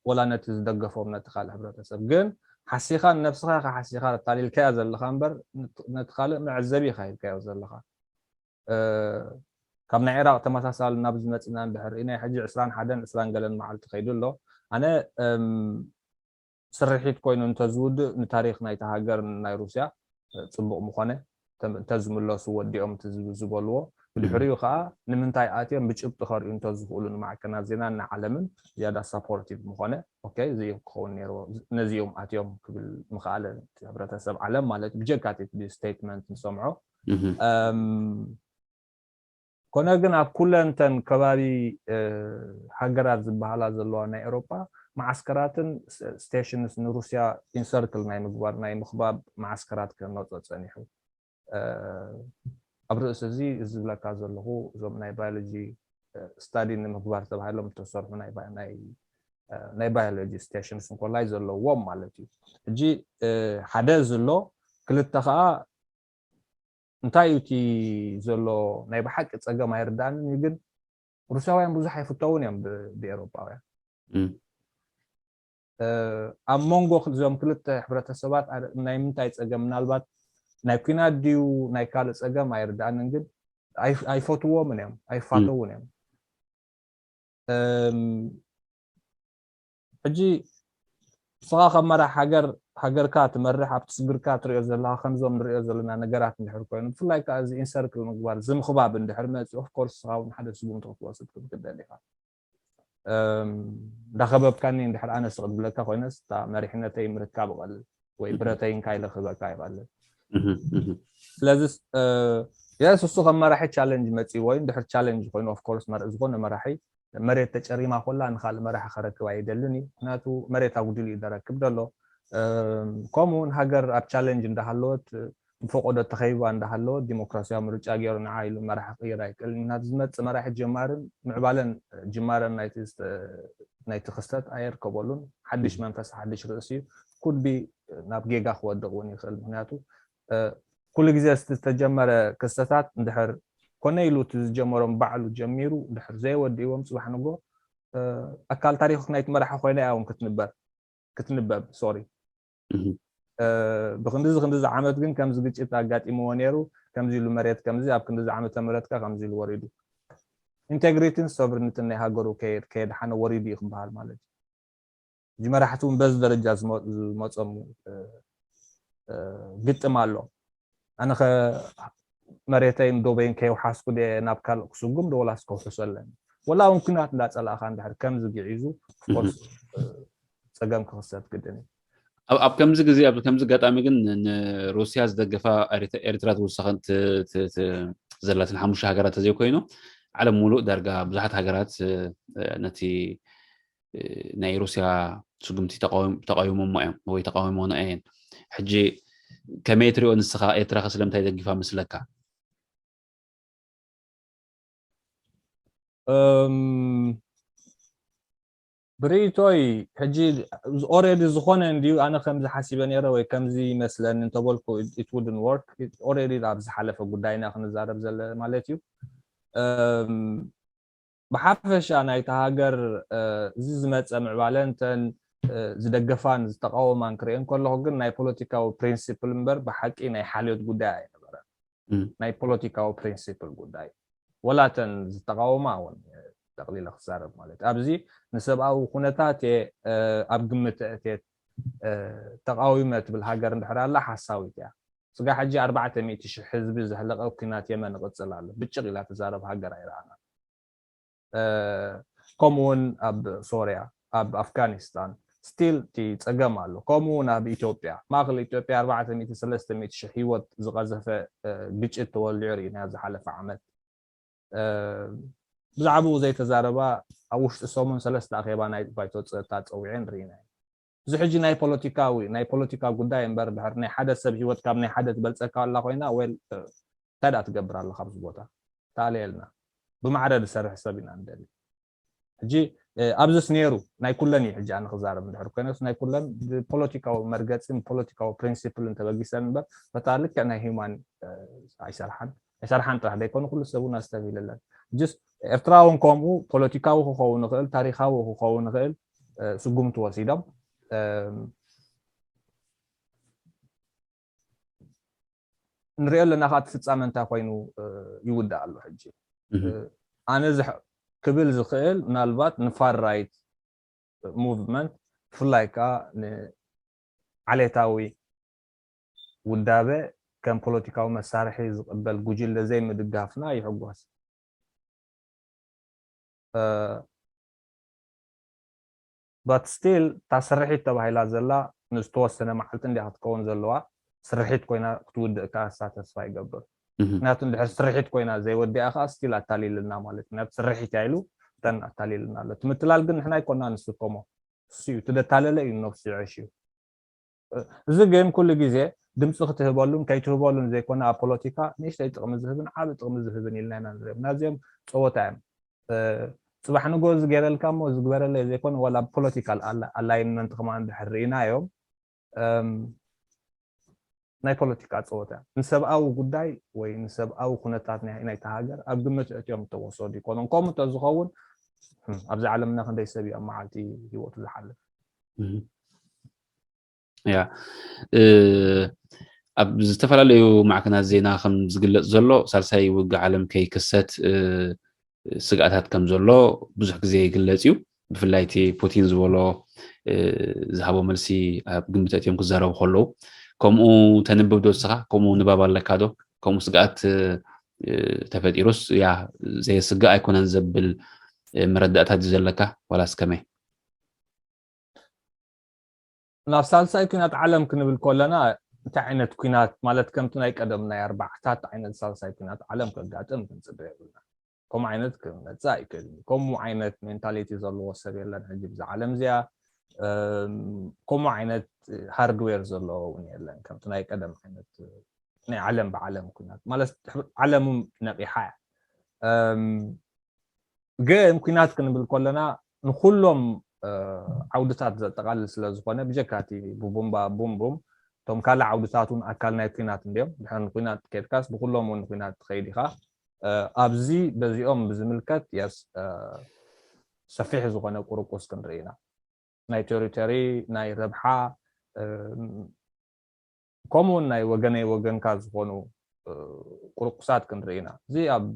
ወላ ነቲ ዝደገፎም ነቲ ካልእ ሕብረተሰብ ግን ሓሲኻ ንነብስኻ ኢኻ ሓሲኻ ኣታሊልካያ ዘለኻ እምበር ነቲ ካልእ መዐዘቢ ኢኻ ሂብካዮ ዘለኻ። ካብ ናይ ዒራቅ ተመሳሳሊ ናብ ዝመፅና እንድሕር ናይ ሕጂ ዕስራን ሓደን ዕስራን ገለን መዓልቲ ከይዱ ኣሎ። ኣነ ስርሒት ኮይኑ እንተዝውድእ ንታሪክ ናይታ ሃገር ናይ ሩስያ ፅቡቅ ምኾነ። እንተዝምለሱ ወዲኦም ዝበልዎ ብድሕሪኡ ከዓ ንምንታይ ኣትዮም ብጭብጢ ከርእዩ እንተዝኽእሉ ንማዕከናት ዜና ንዓለምን ዝያዳ ሳፖርቲቭ ምኾነ። ኦኬ እዚ ክኸውን ነይርዎ ነዚኦም ኣትዮም ክብል ምኽኣለ ህብረተሰብ ዓለም ማለት ብጀካ ስቴትመንት ንሰምዖ። ኮነ ግን ኣብ ኩለንተን ከባቢ ሃገራት ዝበሃላ ዘለዋ ናይ ኤሮጳ መዓስከራትን ስቴሽንስ ንሩስያ ኢንሰርክል ናይ ምግባር ናይ ምኽባብ መዓስከራት ክህነፆ ፀኒሑ። ኣብ ርእሲ እዚ ዝብለካ ዘለኹ እዞም ናይ ባዮሎጂ ስታዲ ንምግባር ተባሂሎም ዝተሰርሑ ናይ ባዮሎጂ ስቴሽንስ እንኮላይ ዘለዎም ማለት እዩ። ሕጂ ሓደ እዚ ኣሎ፣ ክልተ ከዓ እንታይ እዩ እቲ ዘሎ ናይ ብሓቂ ፀገም ኣይርዳእንን እዩ። ግን ሩስያውያን ብዙሕ ኣይፍተውን እዮም ብኤሮፓውያን። ኣብ መንጎ እዞም ክልተ ሕብረተሰባት ናይ ምንታይ ፀገም፣ ምናልባት ናይ ኩናት ድዩ ናይ ካልእ ፀገም ኣይርዳእንን፣ ግን ኣይፈትዎምን እዮም፣ ኣይፋተውን እዮም። ሕጂ ንስኻ ከም መራሕ ሃገር፣ ሃገርካ ትመርሕ፣ ኣብቲ ስግርካ ትሪኦ ዘለኻ፣ ከምዞም ንሪኦ ዘለና ነገራት እንድሕር ኮይኑ፣ ብፍላይ ከዓ እዚ ኢንሰርክል ምግባር፣ ዝምኽባብ እንድሕር መፅኡ፣ ኦፍኮርስ ንስኻ እውን ሓደ ስጉምቲ ክትወስድ ክትግደድ ኢኻ። እንዳኸበብካኒ እንድሕር ኣነ ስቕ ድብለካ ኮይነስ እታ መሪሕነተይ ምርካብ ይቐልል ወይ ብረተይ እንካ ኢለ ክህበካ ይቐልል። ስለዚስ የስ እሱ ከም መራሒ ቻለንጅ መፅእዎ እዩ። እንድሕር ቻለንጅ ኮይኑ ኦፍኮርስ ዝኾነ መራሒ መሬት ተጨሪማ ኮላ ንካልእ መራሒ ከረክብ ኣይደልን እዩ። ምክንያቱ መሬት ኣጉዲሉ እዩ ደረክብ ደሎ። ከምኡ እውን ሃገር ኣብ ቻለንጅ እንዳሃለወት ብፈቆዶ ተኸይባ እንዳሃለወት ዲሞክራሲያዊ ምርጫ ገይሩ ንዓ ኢሉ መራሒ ክቅይር ኣይክእልን። ምክንያቱ ዝመፅእ መራሒ ጀማርን ምዕባለን ጅማረን ናይቲ ክስተት ኣየርከበሉን። ሓድሽ መንፈስ ሓድሽ ርእሲ እዩ። ኩድቢ ናብ ጌጋ ክወድቕ እውን ይኽእል። ምክንያቱ ኩሉ ግዜ ዝተጀመረ ክስተታት እንድሕር ኮነ ኢሉ እቲ ዝጀመሮም ባዕሉ ጀሚሩ እንድሕር ዘይወዲእዎም ፅባሕ ንጎ ኣካል ታሪክ ናይቲ መራሒ ኮይነ እያ እውን ክትንበር ክትንበብ ሶሪ ብክንድዚ ክንድዚ ዓመት ግን ከምዚ ግጭት ኣጋጢምዎ ነይሩ፣ ከምዚ ኢሉ መሬት ከምዚ ኣብ ክንድዚ ዓመተ ምህረትካ ከምዚ ኢሉ ወሪዱ። ኢንቴግሪቲን ሶቨርኒትን ናይ ሃገሩ ከየድሓነ ወሪዱ እዩ ክበሃል ማለት እዩ። እዚ መራሕቲ እውን በዚ ደረጃ ዝመ- ዝመፀሙ እ፣ እ፣ ግጥም ኣሎ። ኣነ ከ መሬተይን ዶበይን ከየውሓስኩ ድየ ናብ ካልእ ክስጉም ዶ ወላስ ከውሕሶ ኣለኒ? ወላ እውን ኩናት እንዳፀላእካ እንድሕር ከምዚ ግዒዙ ኦፍኮርስ እ፣ ፀገም ክኽሰት ግድን እዩ። ኣብ ኣብ ከምዚ ግዜ ኣብ ከምዚ ኣጋጣሚ ግን ን- ንሩስያ ዝደገፋ ኤሪት- ኤርትራ ትውሰኸን ት- ት- ት- ዘላትን ሓሙሽተ ሃገራት ተዘይኮይኑ ዓለም ሙሉእ ዳርጋ ብዙሓት ሃገራት እ፣ ነቲ እ፣ ናይ ሩስያ ስጉምቲ ተቃዊም- ተቃዊሞሞ እዮም ወይ ተቃዊሞኖ እየን። ሕጂ ከመይ ትሪኦ ንስኻ? ኤርትራ ከ ስለምንታይ ደጊፋ መስለካ? እም፣ ብርእይቶይ ሕጂ ኦሬዲ ዝኾነ እንድዩ ኣነ ከምዚ ሓሲበ ነይረ ወይ ከምዚ ይመስለኒ እንተበልኩ it wouldn't work. ኦሬዲ ኣብ ዝሓለፈ ጉዳይና ክንዛረብ ዘለ ማለት እዩ። እም፣ ብሓፈሻ ናይታ ሃገር እ፣ እዚ ዝመፀ ምዕባለ እንተን እ፣ ዝደገፋን ዝተቃወማን ክርእየን ከለኹ ግን ናይ ፖለቲካዊ ፕሪንሲፕል እምበር ብሓቂ ናይ ሓልዮት ጉዳይ ኣይነበረን። ናይ ፖለቲካዊ ፕሪንሲፕል ጉዳይ ወላተን ዝተቃወማ እውን ጠቅሊለ ክዛረብ ማለት እዩ። ኣብዚ ንሰብኣዊ ኩነታት እየ እ፣ ኣብ ግምት እትየት እ፣ ተቃዊመ ትብል ሃገር እንድሕር ኣላ ሓሳዊት እያ። ስጋ ሕጂ ኣርባዕተ ሚእቲ ሽሕ ህዝቢ ዘህለቀ ኩናት የመን ይቅፅል ኣሎ። ብጭቅ ኢላ ትዛረብ ሃገር ኣይረኣናን። እ፣ ከምኡ እውን ኣብ ሶርያ ኣብ ኣፍጋኒስታን ስቲል እቲ ፀገም ኣሎ። ከምኡ እውን ኣብ ኢትዮጵያ ማእከል ኢትዮጵያ ኣርባዕተ ሚእቲ ሰለስተ ሚእቲ ሽሕ ህይወት ዝቀዘፈ እ፣ ግጭት ተወሊዑ ርኢና ዝሓለፈ ዓመት። እ፣ ብዛዕባኡ ዘይተዛረባ ኣብ ውሽጢ ሰሙን ሰለስተ ኣኼባ ናይ ባይቶ ፀጥታ ፀዊዐን ርኢና እዩ። እዚ ሕጂ ናይ ፖለቲካዊ ናይ ፖለቲካ ጉዳይ እምበር ድሕር ናይ ሓደ ሰብ ሂወት ካብ ናይ ሓደ ትበልፀካ ኣላ ኮይና ወይ እንታይ ደኣ ትገብር ኣለካ ኣብዚ ቦታ? ተኣለየልና። ብማዕረ ዝሰርሕ ሰብ ኢና ንደሊ። ሕጂ ኣብዚስ ነይሩ ናይ ኩለን እዩ። ሕጂ ኣነ ክዛረብ እንድሕር ኮይነስ ናይ ኩለን ብፖለቲካዊ መርገፂን ፖለቲካዊ ፕሪንሲፕልን ተበጊሰን እምበር በታ ልክዕ ናይ ሂውማን ኣይሰርሓን ኣይሰርሓን ጥራሕ ዘይኮነ ኩሉ ሰብ እውን ኣስተብሂልለን። ሕጂስ ኤርትራ እውን ከምኡ ፖለቲካዊ ክኸውን ይኽእል፣ ታሪካዊ ክኸውን ይኽእል፣ ስጉምቲ ወሲዶም ንሪኦ ኣለና። ከዓ እቲ ፍፃመ እንታይ ኮይኑ ይውዳእ ኣሎ ሕጂ? ኣነ ክብል ዝኽእል ምናልባት ንፋር ራይት ሙቭመንት ብፍላይ ከዓ ንዓሌታዊ ውዳበ ከም ፖለቲካዊ መሳርሒ ዝቕበል ጉጅለ ዘይምድጋፍና ይሕጎስ። but still እታ ስርሒት ተባሂላ ዘላ ንዝተወሰነ መዓልቲ እንዲያ ክትከውን ዘለዋ። ስርሒት ኮይና ክትውድእ ከዓ እሳ ተስፋ ይገብር። ምክንያቱ እንድሕር ስርሒት ኮይና ዘይወዲኣ ከዓ ስቲል ኣታሊልና ማለት እዩ። ምክንያቱ ስርሒት እያ ኢሉ እተን ኣታሊልና ኣሎ። እቲ ምትላል ግን ንሕና ኣይኮና ንስከሞ፣ እሱ እዩ። እቲ ዘታለለ እዩ ነብሱ ይዕሽ እዩ። እዚ ጌም ኩሉ ግዜ ድምፂ ክትህበሉን ከይትህበሉን ዘይኮነ ኣብ ፖለቲካ ንእሽተይ ጥቕሚ ዝህብን ዓቢ ጥቕሚ ዝህብን ኢልና ኢና ንሪኦም። ናዚኦም ፀወታ እዮም። ፅባሕ ንጎ እዚ ገይረልካ እሞ እዚ ግበረለይ ዘይኮነ ዋላ ፖለቲካል ኣላይንመንት ከማ እንድሕር ርኢናዮም ናይ ፖለቲካ ፀወታ እዮም። ንሰብኣዊ ጉዳይ ወይ ንሰብኣዊ ኩነታት ናይታ ሃገር ኣብ ግምት እትዮም ተወሰዱ ይኮኑን። ከምኡ እንተዝኸውን ኣብዚ ዓለምና ክንደይ ሰብ እዩ ኣብ መዓልቲ ሂወቱ ዝሓልፍ? ያ ኣብ ዝተፈላለዩ ማዕከናት ዜና ከም ዝግለፅ ዘሎ ሳልሳይ ውግእ ዓለም ከይክሰት ስግኣታት ከም ዘሎ ብዙሕ ግዜ ይግለፅ እዩ። ብፍላይ እቲ ፑቲን ዝበሎ ዝሃቦ መልሲ ኣብ ግምት ኣትዮም ክዛረቡ ከለዉ ከምኡ ተንብብ ዶ ንስኻ? ከምኡ ንባብ ኣለካ ዶ? ከምኡ ስግኣት ተፈጢሩስ ያ ዘየስግእ ኣይኮነን ዘብል መረዳእታት እዩ ዘለካ ዋላስ ከመይ? ናብ ሳልሳይ ኩናት ዓለም ክንብል ከለና እንታይ ዓይነት ኩናት ማለት ከምቲ ናይ ቀደም ናይ ኣርባዕታት ዓይነት ሳልሳይ ኩናት ዓለም ከጋጥም ክንፅበ የብልና። ከምኡ ዓይነት ክመፅእ ኣይክእልን። ከምኡ ዓይነት ሜንታሊቲ ዘለዎ ሰብ የለን ሕጂ ብዛ ዓለም እዚኣ። ከምኡ ዓይነት ሃርድዌር ዘለዎ እውን የለን ከምቲ ናይ ቀደም ዓይነት ናይ ዓለም ብዓለም ኩናት ማለት ዓለም ነቂሓ እያ። ግን ኩናት ክንብል ከለና ንኩሎም ዓውድታት ዘጠቃልል ስለዝኮነ ብጀካቲ ብቡምባ ቡምቡም እቶም ካልእ ዓውድታት እውን ኣካል ናይ ኩናት እንዲዮም። ድሕሪ ኩናት ኬድካስ ብኩሎም እውን ኩናት ትኸይድ ኢኻ። ኣብዚ በዚኦም ብዝምልከት የስ ሰፊሕ ዝኾነ ቁርቁስ ክንርኢ ኢና። ናይ ቴሪቶሪ ናይ ረብሓ ከምኡውን ናይ ወገነይ ወገንካ ዝኾኑ ቁርቁሳት ክንርኢ ኢና። እዚ ኣብ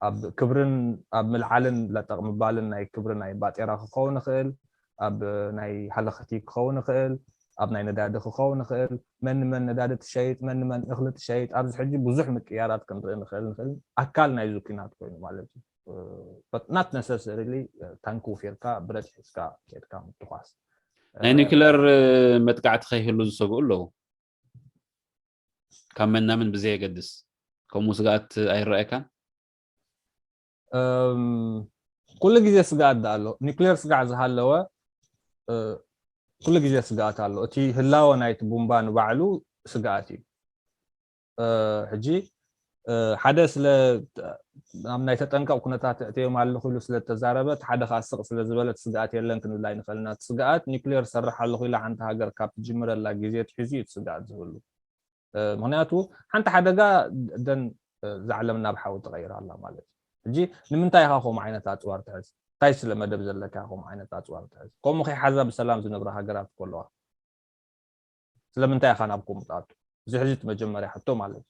ኣብ ክብርን ኣብ ምልዓልን ለጠቕ ምባልን ናይ ክብሪ ናይ ባጤራ ክኸውን ይኽእል፣ ኣብ ናይ ሃለኽቲ ክኸውን ይኽእል፣ ኣብ ናይ ነዳዲ ክኸውን ይኽእል። መን መን ነዳዲ ትሸይጥ፣ መን መን እኽሊ ትሸይጥ፣ ኣብዚ ሕጂ ብዙሕ ምቅያራት ክንርኢ ንኽእል ንኽእል ኣካል ናይዚ ኩናት ኮይኑ ማለት እዩ። But not necessarily ታንክ ውፊርካ ብረት ሒዝካ ኬድካ ምትኳስ። ናይ ኒውክለር መጥቃዕቲ ከይህሉ ዝሰግኡ ኣለዉ። ካብ መናምን ብዘየገድስ ከምኡ ስግኣት ኣይረኣየካን? ኩሉ ግዜ ስግኣት ዳ ኣሎ። ኒውክሌር ስጋዕ ዝሃለወ ኩሉ ግዜ ስግኣት ኣሎ። እቲ ህላወ ናይቲ ቡምባ ንባዕሉ ስግኣት እዩ። ሕጂ ሓደ ስለ ናብ ናይ ተጠንቀቕ ኩነታት እትዮም ኣለኹ ኢሉ ስለ ተዛረበት ሓደ ከዓ ስቕ ስለ ዝበለት ስግኣት የለን ክንብል ኣይንኽእልና። እቲ ስግኣት ኒውክሌር ሰርሕ ኣለኹ ኢላ ሓንቲ ሃገር ካብ ትጅምረላ ግዜ ትሒዙ እዩ እቲ ስግኣት ዝህሉ። ምክንያቱ ሓንቲ ሓደጋ ደን ዛዕለም ናብ ሓዊ ትቐይር ኣላ ማለት እዩ። ሕጂ ንምንታይ ኢኻ ከምኡ ዓይነት ኣፅዋር ትሕዝ? እንታይ ስለ መደብ ዘለካ ኢኻ ከምኡ ዓይነት ኣፅዋር ትሕዝ? ከምኡ ከይሓዛ ብሰላም ዝነብራ ሃገራት እኮ ኣለዋ። ስለምንታይ ኢኻ ናብ ከምኡ ትኣቱ? እዚ ሕጂ እቲ መጀመርያ ሕቶ ማለት እዩ።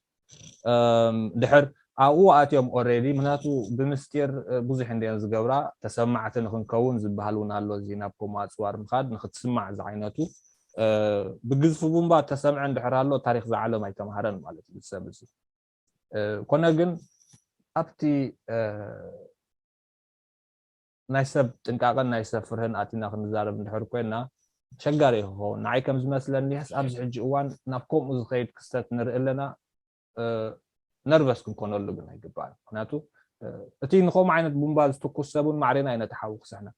ድሕር ኣብኡ ኣትዮም ኦሬዲ ምክንያቱ ብምስጢር ብዙሕ እንዲየን ዝገብራ ተሰማዕቲ ንክንከውን ዝበሃል እውን ኣሎ። እዚ ናብ ከምኡ ኣፅዋር ምኻድ ንክትስማዕ ዝዓይነቱ ብግዝፊ ቡምባ ተሰምዐ እንድሕር ኣሎ ታሪክ ዝዓለም ኣይተምሃረን ማለት እዩ ሰብ እዚ። ኮነ ግን ኣብቲ ናይ ሰብ ጥንቃቐን ናይ ሰብ ፍርህን ኣቲና ክንዛረብ እንድሕር ኮይና ሸጋሪ ክኸውን ንዓይ ከም ዝመስለኒ ስ ኣብዚ ሕጂ እዋን ናብ ከምኡ ዝኸይድ ክስተት ንርኢ ኣለና። ነርቨስ ክንኮነሉ ግን ኣይግባእን። ምክንያቱ እቲ ንከምኡ ዓይነት ቡምባ ዝትኩስ ሰብ እውን ማዕሬና እዩ ነቲ ሓዊ ክስሕና።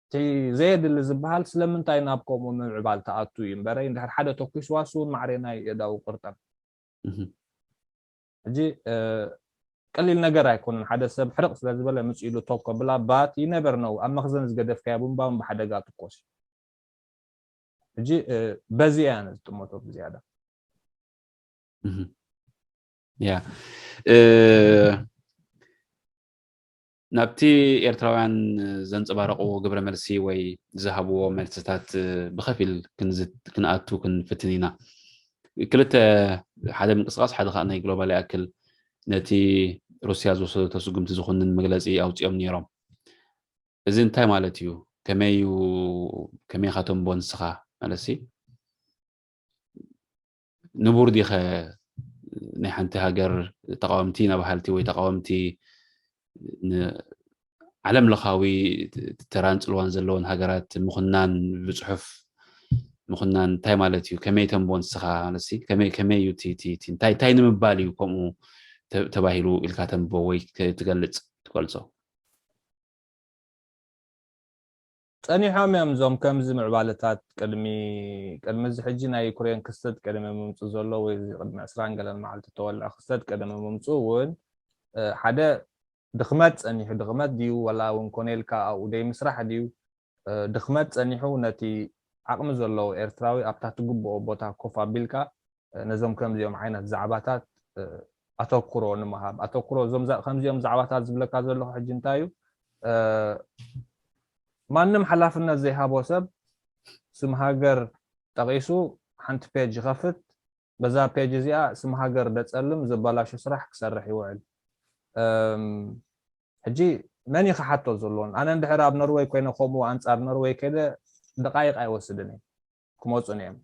እቲ ዘየድሊ ዝበሃል ስለምንታይ ናብ ከምኡ ምምዕባል ተኣቱ እዩ እምበረ እንድሕር ሓደ ተኩስዋስ እውን ማዕሬና እዩ የዳዊ ቅርጠም። ሕጂ ቀሊል ነገር ኣይኮነን። ሓደ ሰብ ሕርቕ ስለ ዝበለ ምፅ ኢሉ ቶኮ ብላ ባት ይነበር ነው ኣብ መኽዘን ዝገደፍካዮ ቡምባ ብሓደጋ ትኮስ እዩ። ሕጂ በዚ እያ ነዚ ጥሞቶ ብዝያዳ ያ ናብቲ ኤርትራውያን ዘንጸባረቕዎ ግብረ መልሲ ወይ ዝሃብዎ መልስታት ብኸፊል ክንኣቱ ክንፍትን ኢና። ክልተ ሓደ ምንቅስቃስ ሓደ ከዓ ናይ ግሎባል ይኣክል ነቲ ሩስያ ዝወሰደቶ ስጉምቲ ዝኹንን መግለፂ ኣውፂኦም ነይሮም። እዚ እንታይ ማለት እዩ? ከመይ እዩ ከመይ ኢኻ ተንቦ ንስኻ ማለት ሲ ንቡር ዲኸ ናይ ሓንቲ ሃገር ተቃወምቲ ኢና በሃልቲ ወይ ተቃወምቲ ዓለም ለኻዊ ተራን ፅልዋን ዘለዎን ሃገራት ምኹናን ብፅሑፍ ምኹናን እንታይ ማለት እዩ? ከመይ ተንቦ ንስኻ ማለት ሲ ከመይ ከመይ እዩ እንታይ እንታይ ንምባል እዩ ከምኡ ተባሂሉ ኢልካ ተንቦ ወይ ትገልፅ ትገልፆ? ጸኒሖም እዮም እዞም ከምዚ ምዕባለታት ቅድሚ ቅድሚ እዚ ሕጂ ናይ ዩክሬን ክስተት ቅድሚ ምምፁ ዘሎ ወይ እዚ ቅድሚ ዕስራን ገለን መዓልቲ ተወልዐ ክስተት ቅድሚ ምምፁ እውን ሓደ ድኽመት ጸኒሑ ድኽመት ድዩ ወላ እውን ኮነ ኢልካ ኣብኡ ደይ ምስራሕ ድዩ ድኽመት ጸኒሑ ነቲ ዓቕሚ ዘለዎ ኤርትራዊ ኣብታ ትግብኦ ቦታ ኮፍ ኣቢልካ ነዞም ከምዚኦም ዓይነት ዛዕባታት ኣተኩሮ ንምሃብ ኣተኩሮ እዞም ከምዚኦም ዛዕባታት ዝብለካ ዘለኹ ሕጂ እንታይ እዩ ማንም ሓላፍነት ዘይሃቦ ሰብ ስም ሃገር ጠቂሱ ሓንቲ ፔጅ ይኸፍት በዛ ፔጅ እዚኣ ስም ሃገር ደፀልም ዘባላሹ ስራሕ ክሰርሕ ይውዕል ሕጂ መን እዩ ክሓቶ ዘለዎን ኣነ እንድሕር ኣብ ኖርወይ ኮይነ ከምኡ ኣንፃር ኖርወይ ከይደ ደቃይቅ ኣይወስድን እዩ ክመፁን እዮም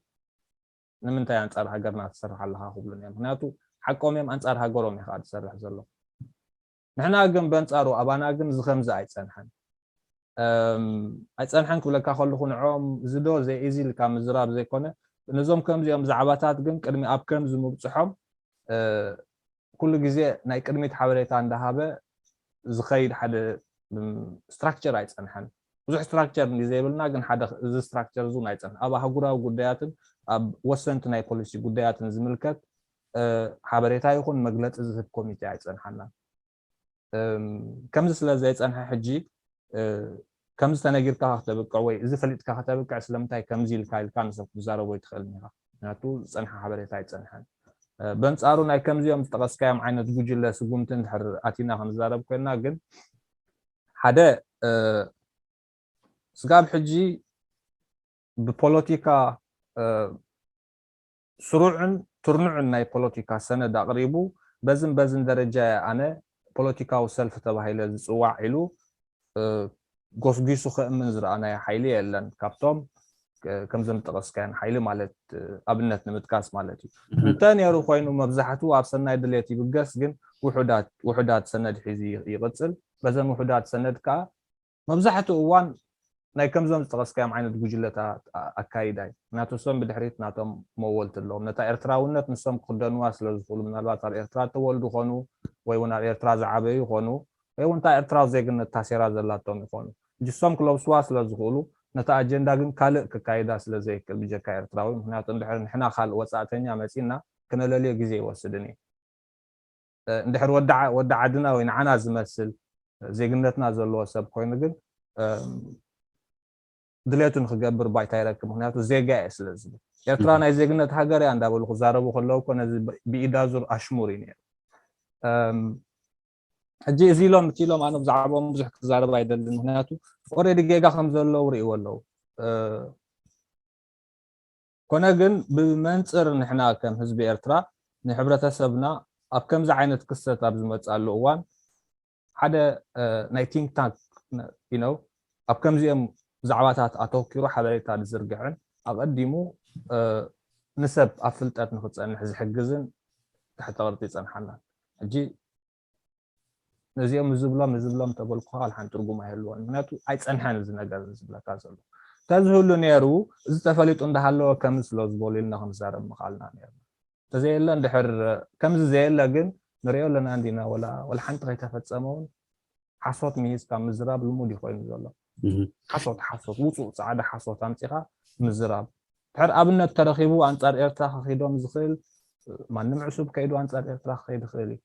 ንምንታይ ኣንፃር ሃገርና ትሰርሕ ኣለካ ክብሉን እዮም ምክንያቱ ሓቆም እዮም ኣንፃር ሃገሮም እዩ ከዓ ዝሰርሕ ዘሎ ንሕና ግን በንጻሩ ኣባና ግን ዝኸምዚ ኣይጸንሐን ኣይጸንሐን ክብለካ ከለኹ ንዕኦም ዝዶ ዘይእዚ ኢልካ ምዝራብ ዘይኮነ፣ ነዞም ከምዚኦም ዛዕባታት ግን ቅድሚ ኣብ ከምዚ ምብፅሖም ኩሉ ግዜ ናይ ቅድሚት ሓበሬታ እንዳሃበ ዝኸይድ ሓደ ስትራክቸር ኣይፀንሐን። ብዙሕ ስትራክቸር እንዲ ዘይብልና ግን ሓደ እዚ ስትራክቸር እዙን ኣይፀንሐን። ኣብ ኣህጉራዊ ጉዳያትን ኣብ ወሰንቲ ናይ ፖሊሲ ጉዳያትን ዝምልከት ሓበሬታ ይኹን መግለፂ ዝህብ ኮሚቴ ኣይፀንሓናን። ከምዚ ስለ ዘይፀንሐ ሕጂ ከምዚ ተነጊርካ ከተብቅዕ ወይ እዚ ፈሊጥካ ከተብቅዕ ስለምንታይ ከምዚ ኢልካ ኢልካ ንሰብ ክትዛረቦ ይትኽእል ኒኻ። ምክንያቱ ዝፀንሐ ሓበሬታ ኣይፀንሐን። በንፃሩ ናይ ከምዚኦም ዝጠቐስካዮም ዓይነት ጉጅለ ስጉምቲ እንድሕር ኣቲና ክንዛረብ ኮይና ግን ሓደ ስጋብ ሕጂ ብፖለቲካ ስሩዕን ትርኑዕን ናይ ፖለቲካ ሰነድ ኣቕሪቡ በዝን በዝን ደረጃ ኣነ ፖለቲካዊ ሰልፊ ተባሂለ ዝፅዋዕ ኢሉ ጎስጒሱ ከእምን ዝረኣናዮ ሓይሊ የለን። ካብቶም ከምዘም ዝጠቐስካዮን ሓይሊ ማለት ኣብነት ንምጥቃስ ማለት እዩ። እንተ ነይሩ ኮይኑ መብዛሕትኡ ኣብ ሰናይ ድሌት ይብገስ፣ ግን ውሑዳት ውሑዳት ሰነድ ሒዙ ይቕፅል። በዘን ውሑዳት ሰነድ ከዓ መብዛሕትኡ እዋን ናይ ከምዞም ዝጠቐስካዮም ዓይነት ጉጅለታት ኣካይዳ እዩ። ምክንያቱ እሶም ብድሕሪት ናቶም መወልቲ ኣለዎም። ነታ ኤርትራውነት ንሶም ክኽደንዋ ስለ ዝኽእሉ ምናልባት ኣብ ኤርትራ እተወልዱ ኾኑ ወይ እውን ኣብ ኤርትራ ዝዓበዩ ኾኑ ወይ እውን እታ ኤርትራዊ ዜግነት ታሴራ ዘላቶም ይኾኑ። እጅ እሶም ክለብስዋ ስለ ዝኽእሉ ነታ ኣጀንዳ ግን ካልእ ክካይዳ ስለ ዘይክእል ብጀካ ኤርትራዊ። ምክንያቱ እንድሕር ንሕና ካልእ ወፃእተኛ መፂና ክነለልዮ ግዜ ይወስድን እዩ። እንድሕር ወዲ ዓድና ወይ ንዓና ዝመስል ዜግነትና ዘለዎ ሰብ ኮይኑ ግን ድሌቱ ንክገብር ባይታ ይረክብ። ምክንያቱ ዜጋ እየ ስለ ዝብል ኤርትራ ናይ ዜግነት ሃገር እያ እንዳበሉ ክዛረቡ ከለዉ እኮ ነዚ ብኢዳዙር ኣሽሙር እዩ ነይሩ። ሕጂ እዚ ኢሎም እቲ ኢሎም ኣነ ብዛዕባኦም ብዙሕ ክዛረብ ኣይደልን። ምክንያቱ ኦሬዲ ጌጋ ከም ዘለዉ ርእይዎ ኣለዉ። ኮነ ግን ብመንፅር ንሕና ከም ህዝቢ ኤርትራ ንሕብረተሰብና ኣብ ከምዚ ዓይነት ክስተት ኣብ ዝመፅኣሉ እዋን ሓደ ናይ ቲንክ ታንክ ነው ኣብ ከምዚኦም ዛዕባታት ኣተኪሩ ሓበሬታ ዝዝርግሕን ኣቐዲሙ ንሰብ ኣብ ፍልጠት ንክፀንሕ ዝሕግዝን ትሕተ ቅርፂ ይፀንሓና። ሕጂ ነዚኦም ዝብሎም ዝብሎም ተበልኩ ካልሓን ትርጉም ኣይህልዎን። ምክንያቱ ኣይፀንሐን እዚ ነገር ዝብለካ ዘሎ። ተዝህሉ ነይሩ እዚ ተፈሊጡ እንዳሃለወ ከም ስለ ዝበሉ ኢልና ክንዛረብ ምኻልና ነርና። ተዘየለ እንድሕር ከምዚ ዘየለ ግን ንሪኦ ኣለና እንዲና ወላ ሓንቲ ከይተፈፀመ እውን ሓሶት ሚሂዝካ ምዝራብ ልሙድ እዩ ኮይኑ ዘሎ። ሓሶት ሓሶት ውፁእ ፃዕዳ ሓሶት ኣምፂኻ ምዝራብ ድሕር ኣብነት ተረኺቡ ኣንፃር ኤርትራ ክኺዶም ዝኽእል ማንም ዕሱብ ከይዱ ኣንፃር ኤርትራ ክኸይድ ይኽእል እዩ።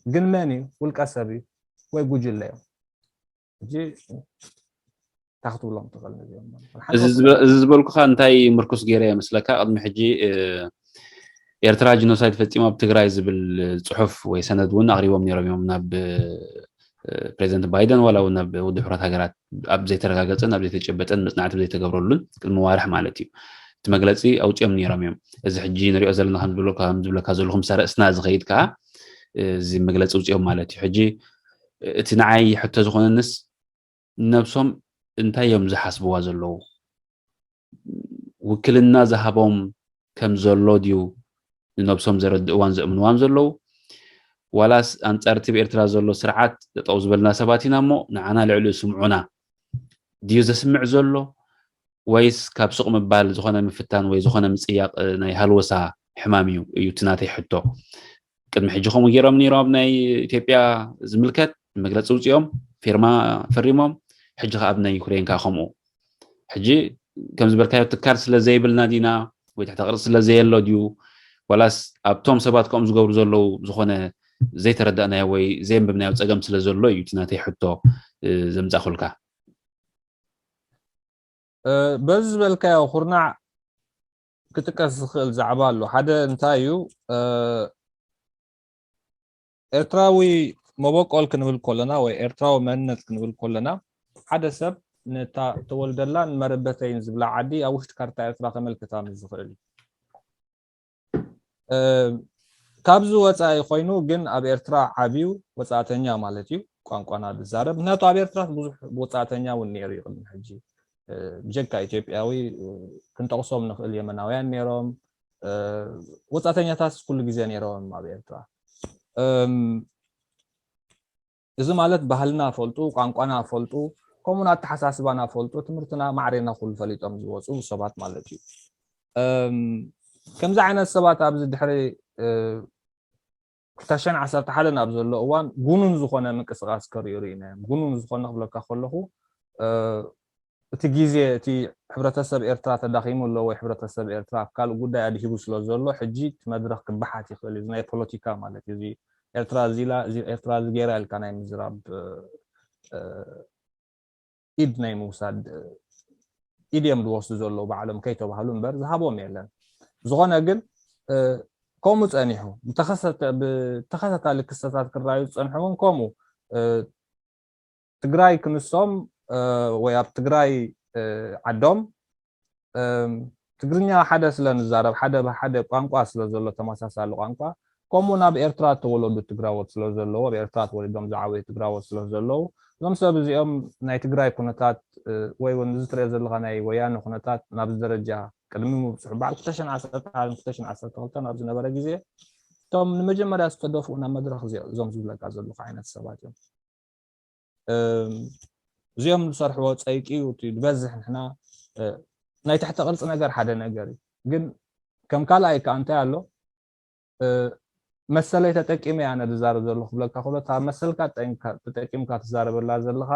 ግን መን እዩ? ውልቀ ሰብ እዩ ወይ ጉጅለ እዮም። ሕጂ እንታይ ክትብሎም ትኽእል ነዚኦም? እዚ ዝበልኩኻ እንታይ ምርኩስ ገይረ ይመስለካ? ቅድሚ ሕጂ ኤርትራ ጂኖሳይድ ፈፂማ ኣብ ትግራይ ዝብል ፅሑፍ ወይ ሰነድ እውን ኣቕሪቦም ነይሮም እዮም ናብ ፕሬዚደንት ባይደን ዋላ እውን ናብ ውድብ ሕቡራት ሃገራት ኣብ ዘይተረጋገፀን ኣብ ዘይተጨበጠን መፅናዕቲ ዘይተገብረሉን ቅድሚ ዋርሕ ማለት እዩ እቲ መግለፂ ኣውፅኦም ነይሮም እዮም። እዚ ሕጂ ንሪኦ ዘለና ከምዝብለካ ዘለኹ ምስ ርእስና ዝኸይድ ከዓ እዚ መግለፂ ውፅኦም ማለት እዩ። ሕጂ እቲ ንዓይ ሕቶ ዝኾነንስ ነብሶም እንታይ እዮም ዝሓስብዋ ዘለዉ? ውክልና ዝሃቦም ከም ዘሎ ድዩ ንነብሶም ዘረድእዋን ዘእምንዋን ዘለዉ? ዋላስ ኣንጻር እቲ ብኤርትራ ዘሎ ስርዓት ጠጠው ዝበልና ሰባት ኢና እሞ ንዓና ልዕሊኡ ስምዑና ድዩ ዘስምዕ ዘሎ? ወይስ ካብ ሱቕ ምባል ዝኾነ ምፍታን ወይ ዝኾነ ምጽያቕ ናይ ሃልወሳ ሕማም እዩ እዩ እቲ ናተይ ሕቶ። ቅድሚ ሕጂ ከምኡ ገይሮም ነይሮም ኣብ ናይ ኢትዮጵያ ዝምልከት መግለፂ ውፅኦም ፊርማ ፈሪሞም ሕጂ ከዓ ኣብ ናይ ዩክሬን ከዓ ከምኡ ሕጂ ከም ዝበልካዮ ትካል ስለ ዘይብልና ዲና ወይ ትሕተ ቅርፂ ስለ ዘየሎ ድዩ ዋላስ ኣብቶም ሰባት ከምኡ ዝገብሩ ዘለዉ ዝኾነ ዘይተረዳእናዮ ወይ ዘየንበብናዮ ፀገም ስለ ዘሎ እዩ እቲ ናተይ ሕቶ ዘምፃእኩልካ። በዚ ዝበልካዮ ኩርናዕ ክጥቀስ ዝኽእል ዛዕባ ኣሎ። ሓደ እንታይ እዩ ኤርትራዊ መበቆል ክንብል ከለና ወይ ኤርትራዊ መንነት ክንብል ከለና ሓደ ሰብ ነታ ተወልደላን መረበተይን ዝብላ ዓዲ ኣብ ውሽጢ ካርታ ኤርትራ ከመልክታ ምስ ዝኽእል እዩ። ካብዚ ወፃኢ ኮይኑ ግን ኣብ ኤርትራ ዓብዩ ወፃእተኛ ማለት እዩ ቋንቋና ዝዛረብ። ምክንያቱ ኣብ ኤርትራ ብዙሕ ወፃእተኛ እውን ነይሩ እዩ ቅድሚ ሕጂ። ብጀካ ኢትዮጵያዊ ክንጠቕሶም ንኽእል የመናውያን ነይሮም። ወፃእተኛታት ኩሉ ግዜ ነይሮም ኣብ ኤርትራ። እዚ ማለት ባህልና ፈልጡ፣ ቋንቋና ፈልጡ፣ ከምኡን ኣተሓሳስባና ፈልጡ፣ ትምህርትና ማዕሬና ኩሉ ፈሊጦም ዝወፁ ሰባት ማለት እዩ። ከምዚ ዓይነት ሰባት ኣብዚ ድሕሪ ክልተ ሽሕን ዓሰርተ ሓደን ኣብ ዘሎ እዋን ጉኑን ዝኾነ ምንቅስቃስ ከርእዩ ርኢና እዮም። ጉኑን ዝኾነ ክብለካ ከለኹ እቲ ግዜ እቲ ሕብረተሰብ ኤርትራ ተዳኺሙ ኣሎ ወይ ሕብረተሰብ ኤርትራ ኣብ ካልእ ጉዳይ ኣድሂቡ ስለ ዘሎ ሕጂ እቲ መድረኽ ክበሓት ይኽእል እዩ። ናይ ፖለቲካ ማለት እዩ። እዚ ኤርትራ እዚ ኢላ፣ እዚ ኤርትራ እዚ ገይራ ኢልካ ናይ ምዝራብ ኢድ ናይ ምውሳድ ኢድ እዮም ዝወስዱ ዘለዉ ባዕሎም ከይተባህሉ እምበር ዝሃቦም የለን። ዝኾነ ግን ከምኡ ጸኒሑ ብተኸታታሊ ክስተታት ክረኣዩ ዝጸንሑ እውን ከምኡ ትግራይ ክንሶም ወይ ኣብ ትግራይ ዓዶም ትግርኛ ሓደ ስለ ንዛረብ ሓደ ሓደ ቋንቋ ስለ ዘሎ ተመሳሳሊ ቋንቋ ከምኡ ናብ ኤርትራ እተወለዱ ትግራዎት ስለ ዘለዉ ኣብ ኤርትራ ተወሊዶም ዝዓበዩ ትግራዎት ስለ ዘለዉ እዞም ሰብ እዚኦም ናይ ትግራይ ኩነታት ወይ እውን እዚ ትሪኦ ዘለካ ናይ ወያነ ኩነታት ናብዚ ደረጃ ቅድሚ ምብፅሑ በዓል ክልተ ሽሕን ዓሰርተ ሓደን ክልተ ሽሕን ዓሰርተ ክልተን ኣብ ዝነበረ ግዜ እቶም ንመጀመርያ ዝተደፍኡ ናብ መድረክ እዚኦም እዞም ዝብለካ ዘለኹ ዓይነት ሰባት እዮም። እዚኦም ዝሰርሕዎ ፀይቂ እዩ እቲ ዝበዝሕ ንሕና ናይ ትሕተ ቅርፂ ነገር ሓደ ነገር እዩ። ግን ከም ካልኣይ ከዓ እንታይ ኣሎ መሰለይ ተጠቂመ እየ ኣነ ዝዛረብ ዘለኹ ክብለካ ከሎ እታ መሰልካ ተጠቂምካ ትዛረበላ ዘለኻ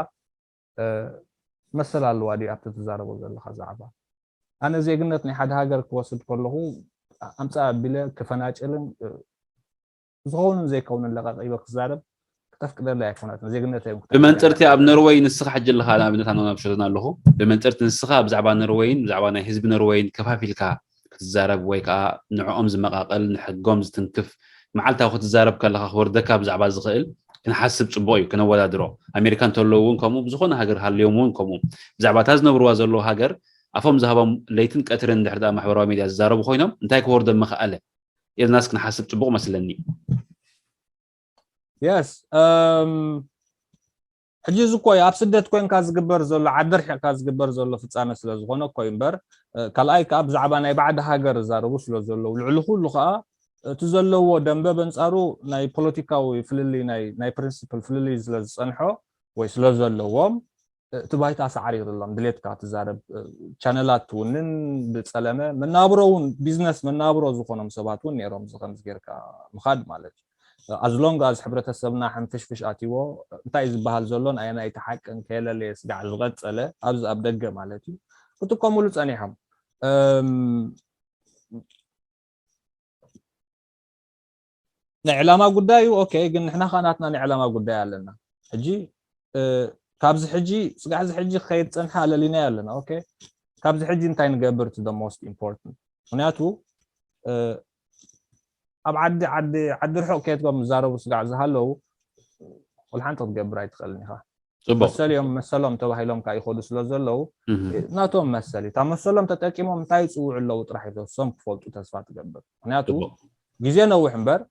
መሰል ኣለዋ ድዩ ኣብቲ ትዛረቦ ዘለኻ ዛዕባ? ኣነ ዜግነት ናይ ሓደ ሃገር ክወስድ ከለኹ ኣምፃእ ኣቢለ ክፈናጭልን ዝኸውንን ዘይከውንን ለቃቂበ ክዛረብ ክተፍቅደለይ ኣይኮነትን። ዜግነተይ እውን ክተፍቅደለይ ብመንፅርቲ ኣብ ኣይኮነትን። ኖርወይ ንስኻ ሕጂ ኣለኻ ንኣብነት ኣነ ናብ ሸተን ኣለኹ ብመንፅርቲ ንስኻ ብዛዕባ ኖርወይን ብዛዕባ ናይ ህዝቢ ኖርወይን ከፋፊልካ ክትዛረብ ወይ ከዓ ንዕኦም ዝመቃቀል ንሕጎም ዝትንክፍ መዓልታዊ ክትዛረብ ከለኻ ክወርደካ ብዛዕባ ዝኽእል ክንሓስብ ፅቡቅ እዩ ክነወዳድሮ ኣሜሪካ እንተለዉ እውን ከምኡ ብዝኾነ ሃገር ሃልዮም እውን ከምኡ ብዛዕባ እታ ዝነብርዋ ዘለዉ ሃገር ኣፎም ዝሃቦም ለይትን ቀትርን እንድሕር ደኣ ማሕበራዊ ሚድያ ዝዛረቡ ኮይኖም እንታይ ክወርዶም ምኽኣለ ኢልናስ ክንሓስብ ፅቡቅ መስለኒ። የስ እም፣ ሕጂ እዚ እኮ እዩ ኣብ ስደት ኮንካ ዝግበር ዘሎ ዓዲ ርሒቕካ ዝግበር ዘሎ ፍፃመ ስለ ዝኾነ እኮ እዩ እምበር እ፣ ካልኣይ ከዓ ብዛዕባ ናይ ባዕዲ ሃገር ዝዛረቡ ስለ ዘለዉ ልዕሊ ኩሉ ከዓ እቲ ዘለዎ ደንበ በንፃሩ ናይ ፖለቲካዊ ፍልልይ ናይ ናይ ፕሪንስፕል ፍልልይ ስለ ዝፀንሖ ወይ ስለ ዘለዎም እቲ ባይታ ሳዕሪርሎም ድሌትካ ትዛረብ ቻነላት ትውንን ብፀለመ መናብሮ እውን ቢዝነስ መናብሮ ዝኾኖም ሰባት እውን ነይሮም እዚ ከምዚ ጌርካ ምኻድ ማለት እዩ ኣዝሎንግ ኣዝ ሕብረተሰብና ሕንፍሽፍሽ ኣትዎ እንታይ ዝበሃል ዘሎን ኣየናይቲ ሓቅን ከየለለየ ስጋዕ ዝቐፀለ ኣብዚ ኣብ ደገ ማለት እዩ ክጥቀሙሉ ፀኒሖም ናይ ዕላማ ጉዳይ እዩ ኦኬ ግን ንሕና ከዓ ናትና ናይ ዕላማ ጉዳይ ኣለና ሕጂ ካብዚ ሕጂ ስጋዕ እዚ ሕጂ ክኸይድ ፀንሐ ኣለሊናዮ ኣለና ኦኬ ካብዚ ሕጂ እንታይ ንገብር እቲ most important ምክንያቱ ኣብ ዓዲ ዓዲ ዓዲ ርሑቕ ከየትጎም ዝዛረቡ ስጋዕ ዝሃለዉ ወልሓንቲ ክትገብር ኣይትኽእልን ኢኻ መሰል እዮም መሰሎም ተባሂሎም ከዓ ይኸዱ ስለ ዘለዉ ናቶም መሰል እዩ እታ መሰሎም ተጠቂሞም እንታይ ይፅውዑ ኣለዉ ጥራሕ ይተሶም ክፈልጡ ተስፋ ትገብር ምክንያቱ ግዜ ነውሕ እምበር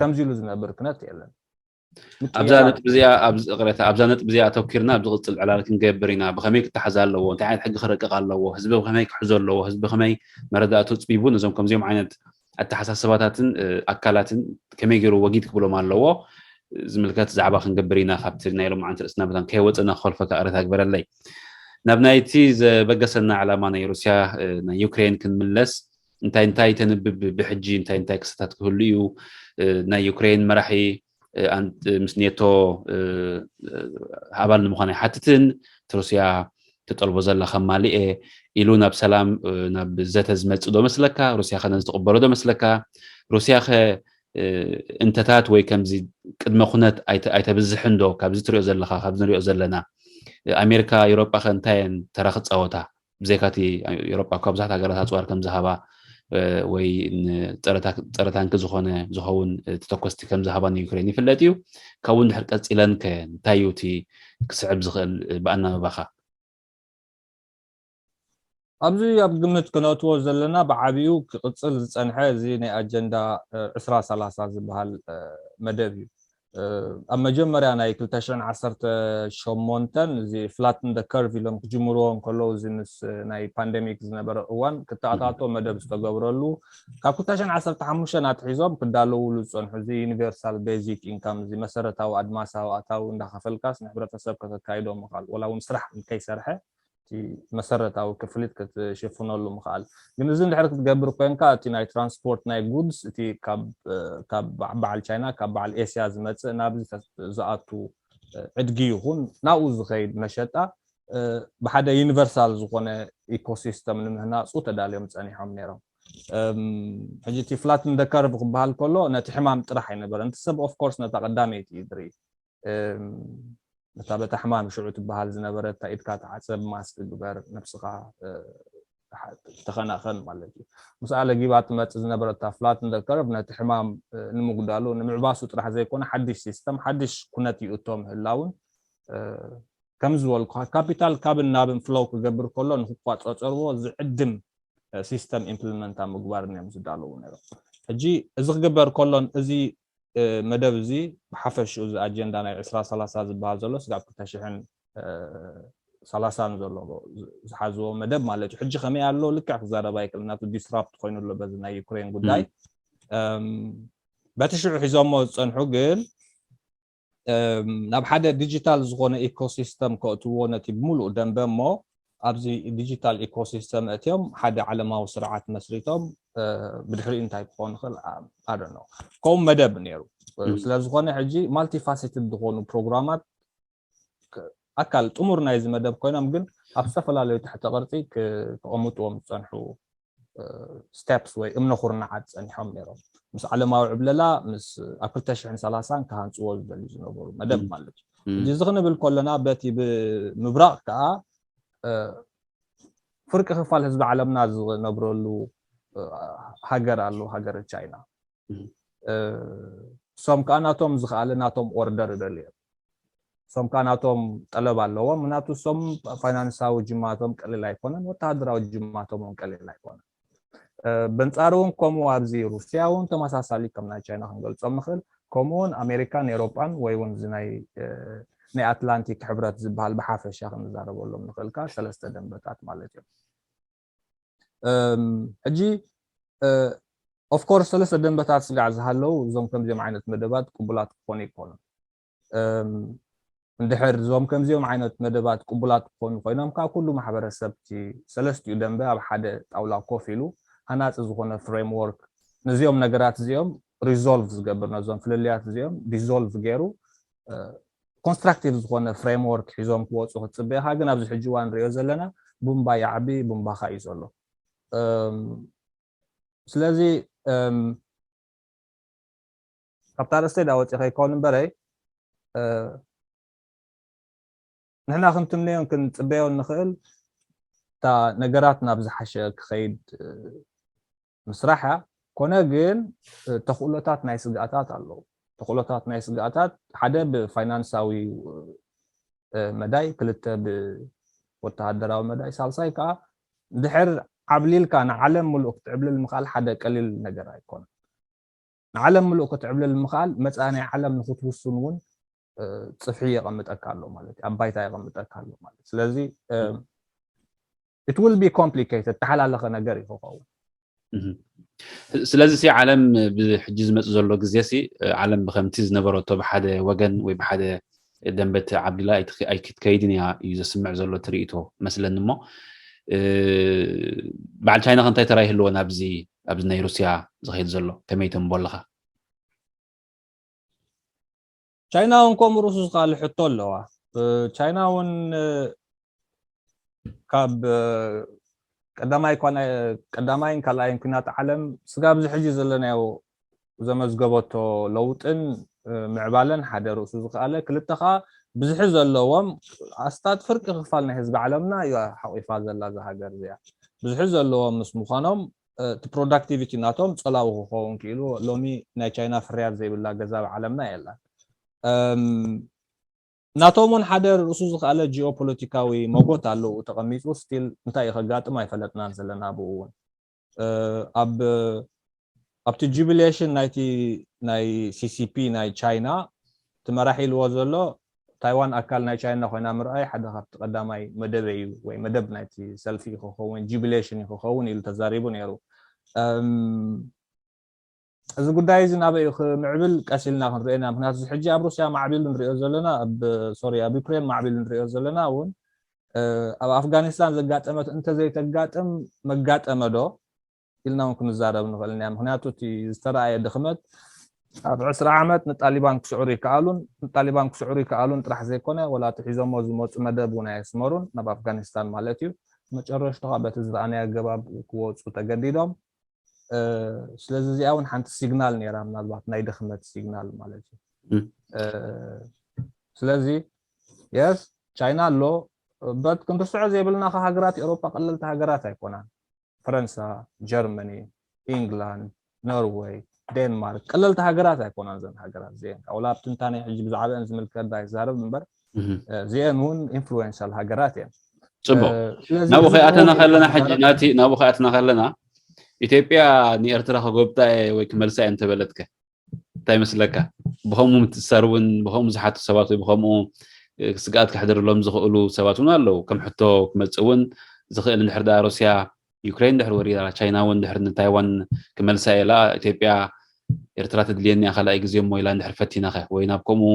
ከምዚ ኢሉ ዝነብር ክነት የለን ኣብዛ ነጥቢ እዚኣ ኣብዚ ቅሬታ ኣብዛ ነጥቢ እዚኣ ኣተኪርና ኣብ ዝቕፅል ዕላል ክንገብር ኢና ብኸመይ ክተሓዝ ኣለዎ እንታይ ዓይነት ሕጊ ክረቅቕ ኣለዎ ህዝቢ ብኸመይ ክሕዞ ኣለዎ ህዝቢ ከመይ መረዳእቱ ፅቢቡ ነዞም ከምዚኦም ዓይነት ኣተሓሳስባታትን ኣካላትን ከመይ ገይሩ ወጊድ ክብሎም ኣለዎ ዝምልከት ዛዕባ ክንገብር ኢና ካብቲ ናይ ሎማዓንቲ ርእስና መታን ከይወፀና ክኸልፈካ ቅሬታ ግበረለይ ናብ ናይቲ ዘበገሰና ዕላማ ናይ ሩስያ ናይ ዩክሬን ክንምለስ እንታይ እንታይ ተንብብ ብሕጂ እንታይ እንታይ ክስተታት ክህሉ እዩ ናይ ዩክሬን መራሒ ምስ ኔቶ ኣባል ንምዃን ኣይሓትትን እቲ ሩስያ ትጠልቦ ዘላ ከማልኤ ኢሉ ናብ ሰላም ናብ ዘተ ዝመፅእ ዶ መስለካ ሩስያ ከነን ዝትቕበሎ ዶ መስለካ ሩስያ ከ እንተታት ወይ ከምዚ ቅድመ ኩነት ኣይተብዝሕን ዶ ካብዚ ትሪኦ ዘለኻ ካብዚ ንሪኦ ዘለና ኣሜሪካ ኤውሮጳ ከ እንታይ እየን ተራ ክፃወታ ብዘይካቲ ኤውሮጳ እኳ ብዙሓት ሃገራት ኣፅዋር ከም ዝሃባ ወይ ፀረ ታንኪ ዝኾነ ዝኸውን ተተኮስቲ ከም ዝሃባ ንዩክሬን ይፍለጥ እዩ ካብኡ እንድሕር ቀፂለን ከ እንታይ እዩ እቲ ክስዕብ ዝኽእል ብኣናብባኻ ኣብዚ ኣብ ግምት ክነእትዎ ዘለና ብዓብኡ ክቕፅል ዝፀንሐ እዚ ናይ ኣጀንዳ ዕስራ ሰላሳ ዝበሃል መደብ እዩ ኣብ መጀመርያ ናይ ክልተ ሽሕን ዓሰርተ ሸሞንተን እዚ flatten the curve ኢሎም ክጅምርዎ እንከለዉ፣ እዚ ምስ ናይ ፓንደሚክ ዝነበረ እዋን ክተኣታቶ መደብ ዝተገብረሉ፣ ካብ ክልተ ሽሕን ዓሰርተ ሓሙሽተን ኣትሒዞም ክዳለውሉ ዝጸንሑ፣ እዚ ዩኒቨርሳል ቤዚክ ኢንካም፣ እዚ መሰረታዊ ኣድማሳዊ ኣታዊ እንዳኸፈልካስ ንሕብረተሰብ ከተካይዶ ምኻል፣ ወላ እውን ስራሕ እንከይሰርሐ እቲ መሰረታዊ ክፍሊት ክትሽፍነሉ ምኽኣል። ግን እዚ እንድሕር ክትገብር ኮንካ፣ እቲ ናይ ትራንስፖርት ናይ ጉድስ፣ እቲ ካብ በዓል ቻይና፣ ካብ በዓል ኤስያ ዝመፅእ ናብዚ ዝኣቱ ዕድጊ ይኹን ናብኡ ዝኸይድ መሸጣ ብሓደ ዩኒቨርሳል ዝኾነ ኢኮሲስተም ንምህናፁ ተዳልዮም ፀኒሖም ነይሮም። ሕጂ እቲ flatten the curve ክበሃል ከሎ ነቲ ሕማም ጥራሕ ኣይነበረ። እቲ ሰብ ኦፍኮርስ ነታ ቀዳመይቲ እዩ ዝርኢ። ነታ በታ ሕማም ሽዑ ትበሃል ዝነበረት፣ እታ ኢድካ ተዓፀብ፣ ማስክ ግበር፣ ነብስኻ ተኸናኸን ማለት እዩ። ምስኣ ለጊባ ትመፅእ ዝነበረት እታ flatten the curve ነቲ ሕማም ንምጉዳሉ፣ ንምዕባሱ ጥራሕ ዘይኮነ ሓድሽ ሲስተም፣ ሓድሽ ኩነት ይእቶ ምህላውን፣ ከም ዝበልኩኻ ካፒታል ካብን ናብን ፍሎው ክገብር ከሎ ንክቋፀፀርዎ ዝዕድም ሲስተም ኢምፕሊመንት ኣብ ምግባር እዮም ዝዳለዉ ነይሮም። ሕጂ እዚ ክግበር ከሎን እዚ መደብ እዚ ብሓፈሽኡ እዚ ኣጀንዳ ናይ ዕስራ ሰላሳ ዝበሃል ዘሎ ስጋብ ክልተ ሽሕን ሰላሳን ዘሎ ዝሓዝዎ መደብ ማለት እዩ። ሕጂ ከመይ ኣሎ ልክዕ ክዛረብ ኣይክእልን፣ ናቱ ዲስራፕት ኮይኑ ኣሎ በዚ ናይ ዩክሬን ጉዳይ። በቲ ሽዑ ሒዞሞ ዝፀንሑ ግን ናብ ሓደ ዲጂታል ዝኾነ ኢኮሲስተም ከእትዎ ነቲ ብምሉእ ደንበ እሞ ኣብዚ ዲጂታል ኢኮሲስተም እትዮም ሓደ ዓለማዊ ስርዓት መስሪቶም ብድሕሪኡ እንታይ ክኾን ይኽእል ኣዶ ነው ከምኡ መደብ ነይሩ። ስለዝኾነ ሕጂ ማልቲፋሴትድ ዝኾኑ ፕሮግራማት ኣካል ጥሙር ናይዚ መደብ ኮይኖም ግን ኣብ ዝተፈላለዩ ትሕተ ቅርፂ ክቐምጥዎም ዝፀንሑ ስቴፕስ ወይ እምነ ኩርናዓት ፀኒሖም ነይሮም። ምስ ዓለማዊ ዕብለላ ምስ ኣብ ክልተ ሽሕን ሰላሳን ክሃንፅዎ ዝደልዩ ዝነበሩ መደብ ማለት እዩ። ሕጂ እዚ ክንብል ከለና በቲ ብምብራቕ ከዓ ፍርቂ ክፋል ህዝቢ ዓለምና ዝነብረሉ ሃገር ኣሎ፣ ሃገር ቻይና። እሶም ከዓ ናቶም ዝኸኣለ ናቶም ኦርደር ይደልዩ እዮም። እሶም ከዓ ናቶም ጠለብ ኣለዎም። ምክንያቱ እሶም ፋይናንሳዊ ጅማቶም ቀሊል ኣይኮነን፣ ወተሃደራዊ ጅማቶም እውን ቀሊል ኣይኮነን። በንጻሩ እውን ከምኡ ኣብዚ ሩስያ እውን ተመሳሳሊ ከም ናይ ቻይና ክንገልጾም ንኽእል። ከምኡ እውን ኣሜሪካን ኤሮጳን ወይ እውን እዚ ናይ ናይ ኣትላንቲክ ሕብረት ዝበሃል ብሓፈሻ ክንዛረበሎም ንኽእል ከዓ ሰለስተ ደንበታት ማለት እዮም። ሕጂ ኦፍኮርስ ሰለስተ ደንበታት ስጋዕ ዝሃለው እዞም ከምዚኦም ዓይነት መደባት ቅቡላት ክኾኑ ይኮኑ። እንድሕር እዞም ከምዚኦም ዓይነት መደባት ቅቡላት ክኾኑ ኮይኖም ካብ ኩሉ ማሕበረሰብ እቲ ሰለስቲኡ ደንበ ኣብ ሓደ ጣውላ ኮፍ ኢሉ ሃናፂ ዝኾነ ፍሬምወርክ ነዚኦም ነገራት እዚኦም ሪዞልቭ ዝገብር ነዞም ፍልልያት እዚኦም ዲዞልቭ ገይሩ ኮንስትራክቲቭ ዝኾነ ፍሬምወርክ ሒዞም ክወፁ ክትፅበየኻ ግን ኣብዚ ሕጂ እዋን ንሪኦ ዘለና ቡምባ ይዓቢ ቡምባኻ እዩ ዘሎ። ስለዚ ካብታ ርእስተይ ዳ ወፂ ከይከውን እምበረይ ንሕና ክንትምነዮን ክንፅበዮን ንኽእል እታ ነገራት ናብ ዝሓሸ ክኸይድ ምስራሕ እያ። ኮነ ግን ተኽእሎታት ናይ ስግኣታት ኣለዉ። ተኽእሎታት ናይ ስግኣታት ሓደ ብፋይናንሳዊ መዳይ፣ ክልተ ብወተሃደራዊ መዳይ፣ ሳልሳይ ከዓ ድሕር ዓብሊልካ ንዓለም ምሉእ ክትዕብልል ምኽኣል ሓደ ቀሊል ነገር ኣይኮነን። ንዓለም ምሉእ ክትዕብልል ምኽኣል መጻኢ ናይ ዓለም ንክትውስን እውን ጽፍሒ የቐምጠካ ኣሎ ማለት እዩ፣ ኣብ ባይታ የቐምጠካ ኣሎ ማለት። ስለዚ it will be complicated፣ ተሓላለኸ ነገር እዩ ክኸውን። ስለዚ ሲ ዓለም ብሕጂ ዝመጽእ ዘሎ ግዜ ሲ ዓለም ብከምቲ ዝነበረቶ ብሓደ ወገን ወይ ብሓደ ደንበት ዓብሊላ ኣይክትከይድን እያ እዩ ዘስምዕ ዘሎ ትርኢቶ መስለኒ። እሞ በዓል ቻይና ከ እንታይ ተራ ይህልዎ ናብዚ ኣብዚ ናይ ሩስያ ዝኸይድ ዘሎ ከመይ ተንቦ ኣለኻ? ቻይና እውን ከምኡ ርእሱ ዝኸኣለ ሕቶ ኣለዋ። ቻይና እውን ካብ ቀዳማይ ኳና ቀዳማይን ካልኣይን ኩናት ዓለም ስጋብ እዚ ሕጂ ዘለናዮ ዘመዝገበቶ ለውጥን ምዕባለን ሓደ ርእሱ ዝኸኣለ ክልተ ከዓ ብዝሒ ዘለዎም ኣስታት ፍርቂ ክፋል ናይ ህዝቢ ዓለምና እዩ ሓቂፋ ዘላ እዛ ሃገር እዚኣ። ብዝሒ ዘለዎም ምስ ምዃኖም እቲ ፕሮዳክቲቪቲ ናቶም ፀላዊ ክኸውን ክኢሉ ሎሚ ናይ ቻይና ፍርያት ዘይብላ ገዛ ኣብ ዓለምና የላን። ናቶም እውን ሓደ ርእሱ ዝኸኣለ ጂኦፖለቲካዊ መጎት ኣለዉ ተቐሚጡ ስቲል እንታይ እዩ ከጋጥም ኣይፈለጥናን ዘለና ብኡ እውን ኣብ ኣብቲ ጁቢሌሽን ናይቲ ናይ ሲሲፒ ናይ ቻይና እቲ መራሒ ኢልዎ ዘሎ ታይዋን ኣካል ናይ ቻይና ኮይና ምርኣይ ሓደ ካብቲ ቀዳማይ መደበይ እዩ ወይ መደብ ናይቲ ሰልፊ እዩ ክኸውን፣ ጁቢሌሽን እዩ ክኸውን ኢሉ ተዛሪቡ ነይሩ። እም፣ እዚ ጉዳይ እዚ ናበይ እዩ ክምዕብል ቀስ ኢልና ክንሪኦ ኢና። ምክንያቱ እዚ ሕጂ ኣብ ሩስያ ማዕቢሉ ንሪኦ ዘለና፣ ኣብ ሶሪ ኣብ ዩክሬን ማዕቢሉ ንሪኦ ዘለና እውን እ፣ ኣብ ኣፍጋኒስታን ዘጋጠመት እንተዘይተጋጥም መጋጠመ ዶ ኢልና እውን ክንዛረብ ንኽእል ኢና። ምክንያቱ እቲ ዝተረኣየ ድኽመት ኣብ ዕስራ ዓመት ንጣሊባን ክስዕሩ ይከኣሉን ንጣሊባን ክስዕሩ ይከኣሉን ጥራሕ ዘይኮነ ወላ እቲ ሒዞሞ ዝመፁ መደብ እውን ኣየስመሩን ናብ ኣፍጋኒስታን ማለት እዩ። መጨረሽቱ ከዓ በቲ ዝረኣናዮ ኣገባብ ክወፁ ተገዲዶም። እ፣ ስለዚ እዚኣ እውን ሓንቲ ሲግናል ነይራ፣ ምናልባት ናይ ድኽመት ሲግናል ማለት እዩ። እ፣ ስለዚ የስ ቻይና ኣሎ በት ክንርስዖ ዘይብልና ከ ሃገራት ኤውሮጳ ቀለልቲ ሃገራት ኣይኮናን። ፈረንሳ፣ ጀርመኒ፣ ኢንግላንድ፣ ኖርወይ፣ ዴንማርክ ቀለልቲ ሃገራት ኣይኮናን። እዘን ሃገራት እዚአን ወላ ኣብ ትንታኔ ሕጂ ብዛዕባአን ዝምልከት ኣይዛረብ እምበር እዚአን እውን ኢንፍሉዌንሻል ሃገራት እየን። ፅቡቅ። ናብኡ ከይኣተና ከለና ሕጂ ናቲ ናብኡ ከይኣተና ከለና ኢትዮጵያ ንኤርትራ ከጎብጣ ወይ ክመልሳ እየ እንተበለትከ እንታይ ይመስለካ? ብከምኡ ምትእስሳር እውን ብከምኡ ዝሓቱ ሰባት ወይ ብከምኡ ስግኣት ከሕድርሎም ዝኽእሉ ሰባት እውን ኣለዉ። ከም ሕቶ ክመፅእ እውን ዝኽእል እንድሕር ደኣ ሩስያ ዩክሬን ድሕር ወሪራ ቻይና እውን ድሕር ንታይዋን ክመልሳ ኢላ ኢትዮጵያ ኤርትራ ተድልየኒ እያ ካልኣይ ግዜ እሞ ኢላ እንድሕር ፈቲናኸ ወይ ናብ ከምኡ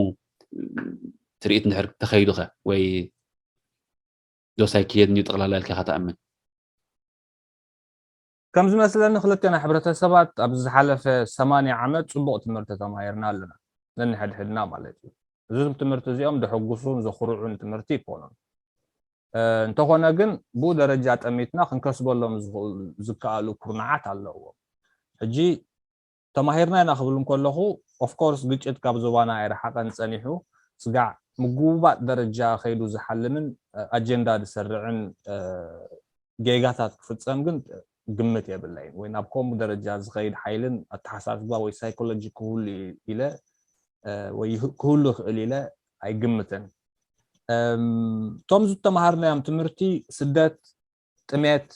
ትርኢት እንድሕር ተኸይዱኸ ወይ ዶስ ኣይክየድን እዩ ጠቕላላ ኢልካ ኢኻ ትኣምን? ከም ዝመስለኒ ክልቴና ሕብረተሰባት ኣብዚ ዝሓለፈ ሰማንያ ዓመት ፅቡቕ ትምህርቲ ተማሂርና ኣለና ነንሕድሕድና ማለት እዩ። እዞም ትምህርቲ እዚኦም ዘሐጉሱን ዘኹርዑን ትምህርቲ ይኮኑን። እንተኾነ ግን ብኡ ደረጃ ጠሚትና ክንከስበሎም ዝከኣሉ ኩርናዓት ኣለዎም። ሕጂ ተማሂርና ኢና ክብል እንከለኹ ኦፍኮርስ ግጭት ካብ ዞባና ኣይረሓቐን ጸኒሑ ስጋዕ ምጉብባጥ ደረጃ ከይዱ ዝሓልምን ኣጀንዳ ዝሰርዕን ጌጋታት ክፍጸም ግን ግምት የብለይን ወይ ናብ ከምኡ ደረጃ ዝኸይድ ሓይልን ኣተሓሳስባ ወይ ሳይኮሎጂ ክህሉ ኢለ ወይ ክህሉ ይኽእል ኢለ ኣይግምትን። እቶም ዝተምሃርናዮም ትምህርቲ ስደት፣ ጥሜት፣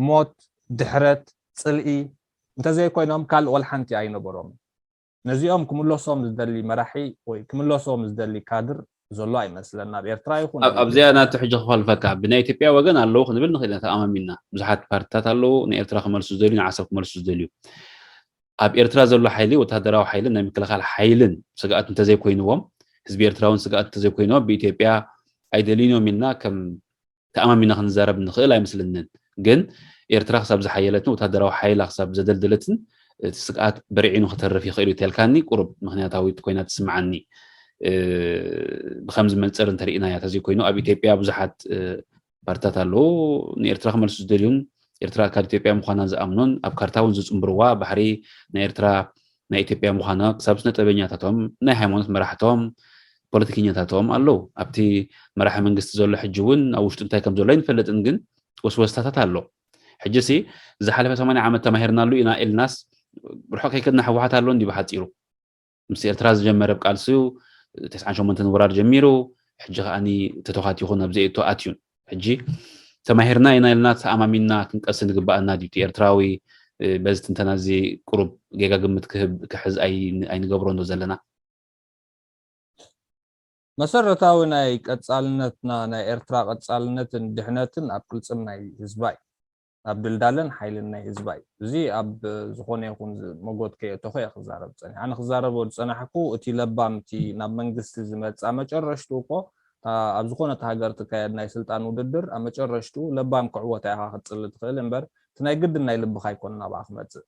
ሞት፣ ድሕረት፣ ጽልኢ እንተዘይኮይኖም ካልእ ወላ ሓንቲ ኣይነበሮምን። ነዚኦም ክምለሶም ዝደሊ መራሒ ወይ ክምለሶም ዝደሊ ካድር ዘሎ ኣይመስለን ኣብ ኤርትራ ይኹን ኣብዚኣ ናቱ ሕጂ ክኸልፈካ ብናይ ኢትዮጵያ ወገን ኣለዉ ክንብል ንኽእል ኢና ተኣማሚና ብዙሓት ፓርትታት ኣለዉ ንኤርትራ ክመልሱ ዝደልዩ ንዓሰብ ክመልሱ ዝደልዩ ኣብ ኤርትራ ዘሎ ሓይሊ ወታደራዊ ሓይልን ናይ ምክልኻል ሓይልን ስግኣት እንተዘይኮይንዎም ህዝቢ ኤርትራ እውን ስግኣት እንተዘይኮይንዎም ብኢትዮጵያ ኣይደልዩን እዮም ኢልና ከም ተኣማሚና ክንዛረብ ንኽእል ኣይመስለንን ግን ኤርትራ ክሳብ ዝሓየለትን ወታደራዊ ሓይላ ክሳብ ዘደልደለትን እቲ ስግኣት በርዒኑ ክተርፍ ይኽእል እዩ ተልካኒ ቁሩብ ምክንያታዊት ኮይና ትስምዓኒ ብከምዚ መንፅር እንተርኢናያ ተዘይኮይኑ ኣብ ኢትዮጵያ ብዙሓት ፓርትታት ኣለዉ ንኤርትራ ክመልሱ ዝደልዩን ኤርትራ ኣካል ኢትዮጵያ ምዃና ዝኣምኑን ኣብ ካርታ እውን ዝፅንብርዋ ባሕሪ ናይ ኤርትራ ናይ ኢትዮጵያ ምዃና ክሳብ ስነ ጥበበኛታቶም ናይ ሃይማኖት መራሕቶም ፖለቲከኛታቶም ኣለዉ ኣብቲ መራሒ መንግስቲ ዘሎ ሕጂ እውን ኣብ ውሽጡ እንታይ ከም ዘሎ ኣይንፈልጥን ግን ወስወስታታት ኣሎ ሕጂ ሲ ዝሓለፈ ሰማንያ ዓመት ተማሂርናሉ ኢና ኢልናስ ርሑቕ ከይከድና ህወሓት ኣሎ እንዲ ብሓፂሩ ምስ ኤርትራ ዝጀመረ ቃልሲ ተስዓን ሸሞንተን ወራር ጀሚሩ ሕጂ ከዓኒ ተተኳቲኹ ናብ ዘየእቶ ኣትዩን ሕጂ ተማሂርና ኢና ኢልና ተኣማሚንና ክንቀሲ ንግበኣና ድዩ ኤርትራዊ በዚ ትንተና እዚ ቁሩብ ጌጋ ግምት ክህብ ክሕዝ ኣይንገብሮን ዶ ዘለና መሰረታዊ ናይ ቀጻልነትና ናይ ኤርትራ ቀጻልነትን ድሕነትን ኣብ ቅልጽም ናይ ህዝባ እዩ ኣብ ድልዳለን ሓይልን ናይ ህዝባ እዩ እዚ ኣብ ዝኾነ ይኹን መጎት ከየእተኹ እየ ክዛረብ ፀኒ ኣነ ክዛረቦ ዝፀናሕኩ እቲ ለባም እቲ ናብ መንግስቲ ዝመፅኣ መጨረሽቱ እኮ ኣብ ዝኾነት ሃገር ትካየድ ናይ ስልጣን ውድድር ኣብ መጨረሽቱ ለባም ክዕወታ ኢኻ ክትፅሊ ትኽእል እምበር እቲ ናይ ግድን ናይ ልብኻ ኣይኮነ ናብኣ ክመፅእ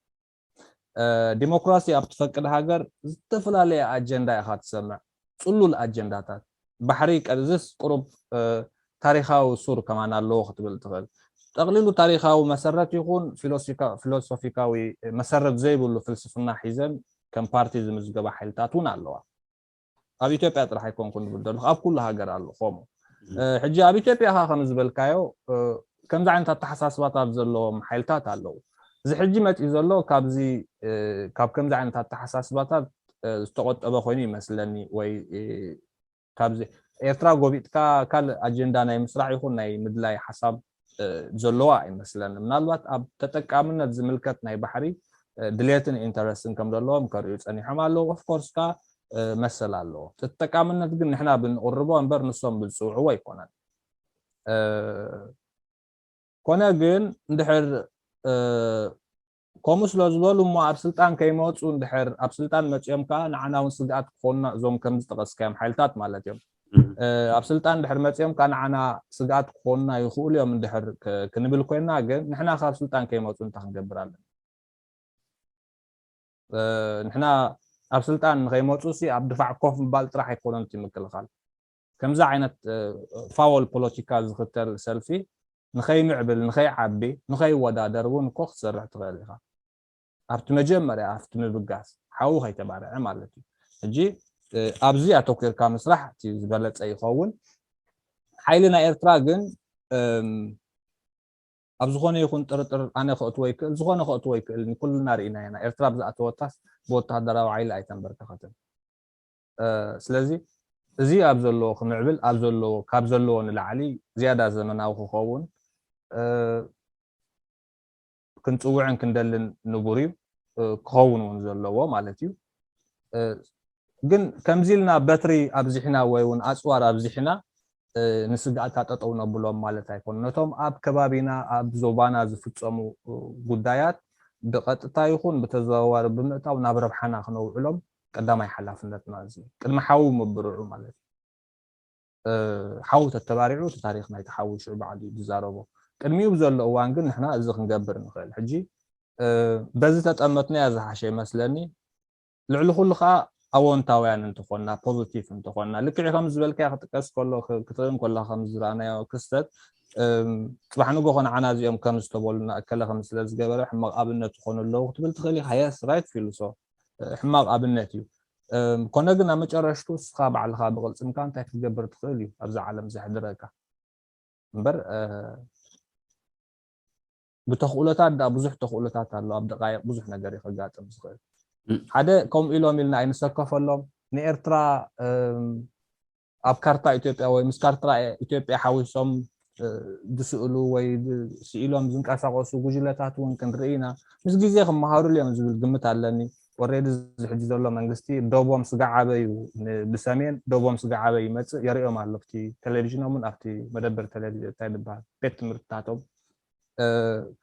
ዲሞክራሲ ኣብ ትፈቅድ ሃገር ዝተፈላለየ ኣጀንዳ ኢኻ ትሰምዕ ፅሉል ኣጀንዳታት ባሕሪ ቀዝስ ቁሩብ ታሪኻዊ ሱር ከማን ኣለዎ ክትብል ትኽእል ጠቕሊሉ ታሪኻዊ መሰረት ይኹን ፊሎሶፊካዊ መሰረት ዘይብሉ ፍልስፍና ሒዘን ከም ፓርቲ ዝምዝገባ ሓይልታት እውን ኣለዋ ኣብ ኢትዮጵያ ጥራሕ ኣይኮንኩ ንብል ዘለኹ ኣብ ኩሉ ሃገር ኣሎ ከምኡ ሕጂ ኣብ ኢትዮጵያ ካ ከም ዝበልካዮ ከምዚ ዓይነት ኣተሓሳስባታት ዘለዎም ሓይልታት ኣለዉ እዚ ሕጂ መፂኡ ዘሎ ካብዚ ካብ ከምዚ ዓይነት ኣተሓሳስባታት ዝተቆጠበ ኮይኑ ይመስለኒ ወይ ካብዚ ኤርትራ ጎቢጥካ ካልእ ኣጀንዳ ናይ ምስራሕ ይኹን ናይ ምድላይ ሓሳብ ዘለዋ ኣይመስለን ምናልባት ኣብ ተጠቃምነት ዝምልከት ናይ ባሕሪ ድሌትን ኢንተረስትን ከም ዘለዎም ከርእዩ ፀኒሖም ኣለዉ ኦፍኮርስ ካ መሰል ኣለዎ። ተጠቃምነት ግን ንሕና ብንቕርቦ እምበር ንሶም ብዝፅውዕዎ ኣይኮነን። ኮነ ግን እንድሕር ከምኡ ስለ ዝበሉ እሞ ኣብ ስልጣን ከይመፁ እንድሕር ኣብ ስልጣን መፂኦም ከዓ ንዓና እውን ስግኣት ክኾኑና እዞም ከም ዝጠቐስካዮም ሓይልታት ማለት እዮም። ኣብ ስልጣን እንድሕር መፂኦም ከዓ ንዓና ስግኣት ክኾኑና ይኽእሉ እዮም እንድሕር ክንብል ኮይና ግን ንሕና ካብ ስልጣን ከይመፁ እንታይ ክንገብር ኣለና? ንሕና ኣብ ስልጣን ንኸይመፁ ሲ ኣብ ድፋዕ ኮፍ ምባል ጥራሕ ኣይኮነን እቲ ምክልኻል። ከምዚ ዓይነት ፋወል ፖለቲካ ዝኽተል ሰልፊ ንኸይምዕብል ንኸይዓቢ ንኸይወዳደር እውን እኮ ክትሰርሕ ትኽእል ኢኻ። ኣብቲ መጀመርያ ኣብቲ ምብጋስ ሓዊ ከይተባርዐ ማለት እዩ። ሕጂ ኣብዚ ኣተኪርካ ምስራሕ እቲ ዝበለፀ ይኸውን። ሓይሊ ናይ ኤርትራ ግን ኣብ ዝኾነ ይኹን ጥርጥር ኣነ ከእትዎ ይክእል፣ ዝኾነ ከእትዎ ይክእል፣ ንኩልና ርኢና ኢና። ኤርትራ ብዝኣተወታስ ብወታደራዊ ሓይሊ ኣይተንበርከኸትን። ስለዚ እዚ ኣብ ዘለዎ ክምዕብል ኣብ ዘለዎ ካብ ዘለዎ ንላዕሊ ዝያዳ ዘመናዊ ክኸውን ክንፅውዕን ክንደልን ንቡር እዩ። ክኸውን እውን ዘለዎ ማለት እዩ። ግን ከምዚ ኢልና በትሪ ኣብዚሕና ወይ እውን ኣፅዋር ኣብዚሕና ንስግኣት ኣጠጠው ነብሎም ማለት ኣይኮኑ። ነቶም ኣብ ከባቢና ኣብ ዞባና ዝፍፀሙ ጉዳያት ብቐጥታ ይኹን ብተዘዋዋሪ ብምእታው ናብ ረብሓና ክነውዕሎም ቀዳማይ ሓላፍነትና እዚ ቅድሚ ሓዊ ምብርዑ ማለት እዩ። ሓዊ ተተባሪዑ እቲ ታሪኽ ናይቲ ሓዊ ሽዑ በዓል እዩ ዝዛረቦ። ቅድሚኡ ብዘሎ እዋን ግን ንሕና እዚ ክንገብር ንኽእል። ሕጂ በዚ ተጠመትናያ ዝሓሸ ይመስለኒ። ልዕሊ ኩሉ ከዓ ኣወንታውያን እንተኾንና ፖዚቲቭ እንተኾንና ልክዕ ከም ዝበልካያ ክጥቀስ ከሎ ክትርኢ እንከላ ከም ዝረኣናዮ ክስተት ፅባሕ ንጎ ንዓና እዚኦም ከም ዝተበሉና እከለ ከም ስለ ዝገበረ ሕማቕ ኣብነት ዝኾኑ ኣለዉ ክትብል ትኽእል ኢኻ። የስ ራይት ፊሉ ሶ ሕማቕ ኣብነት እዩ። ኮነ ግን ኣብ መጨረሽቱ እስኻ ባዕልኻ ብቕልፅምካ እንታይ ክትገብር ትኽእል እዩ ኣብዚ ዓለም ዘሕድረካ እምበር ብተኽእሎታት ዳ ብዙሕ ተኽእሎታት ኣሎ ኣብ ደቃይቕ ብዙሕ ነገር እዩ ከጋጥም ዝኽእል ሓደ ከምኡ ኢሎም ኢልና ኣይንሰከፈሎም ንኤርትራ ኣብ ካርታ ኢትዮጵያ ወይ ምስ ካርታ ኢትዮጵያ ሓዊሶም ዝስእሉ ወይ ስኢሎም ዝንቀሳቀሱ ጉጅለታት እውን ክንርኢ ኢና ምስ ግዜ ክመሃሩሉ እዮም ዝብል ግምት ኣለኒ ወሬዲ ዝሕጂ ዘሎ መንግስቲ ደቦም ስጋዓበዩ ብሰሜን ደቦም ስጋዓበ ይመፅእ የርእዮም ኣሎ ኣብቲ ቴሌቪዥኖምን ኣብቲ መደበር ቴሌቪዥን እንታይ ዝበሃል ቤት ትምህርትታቶም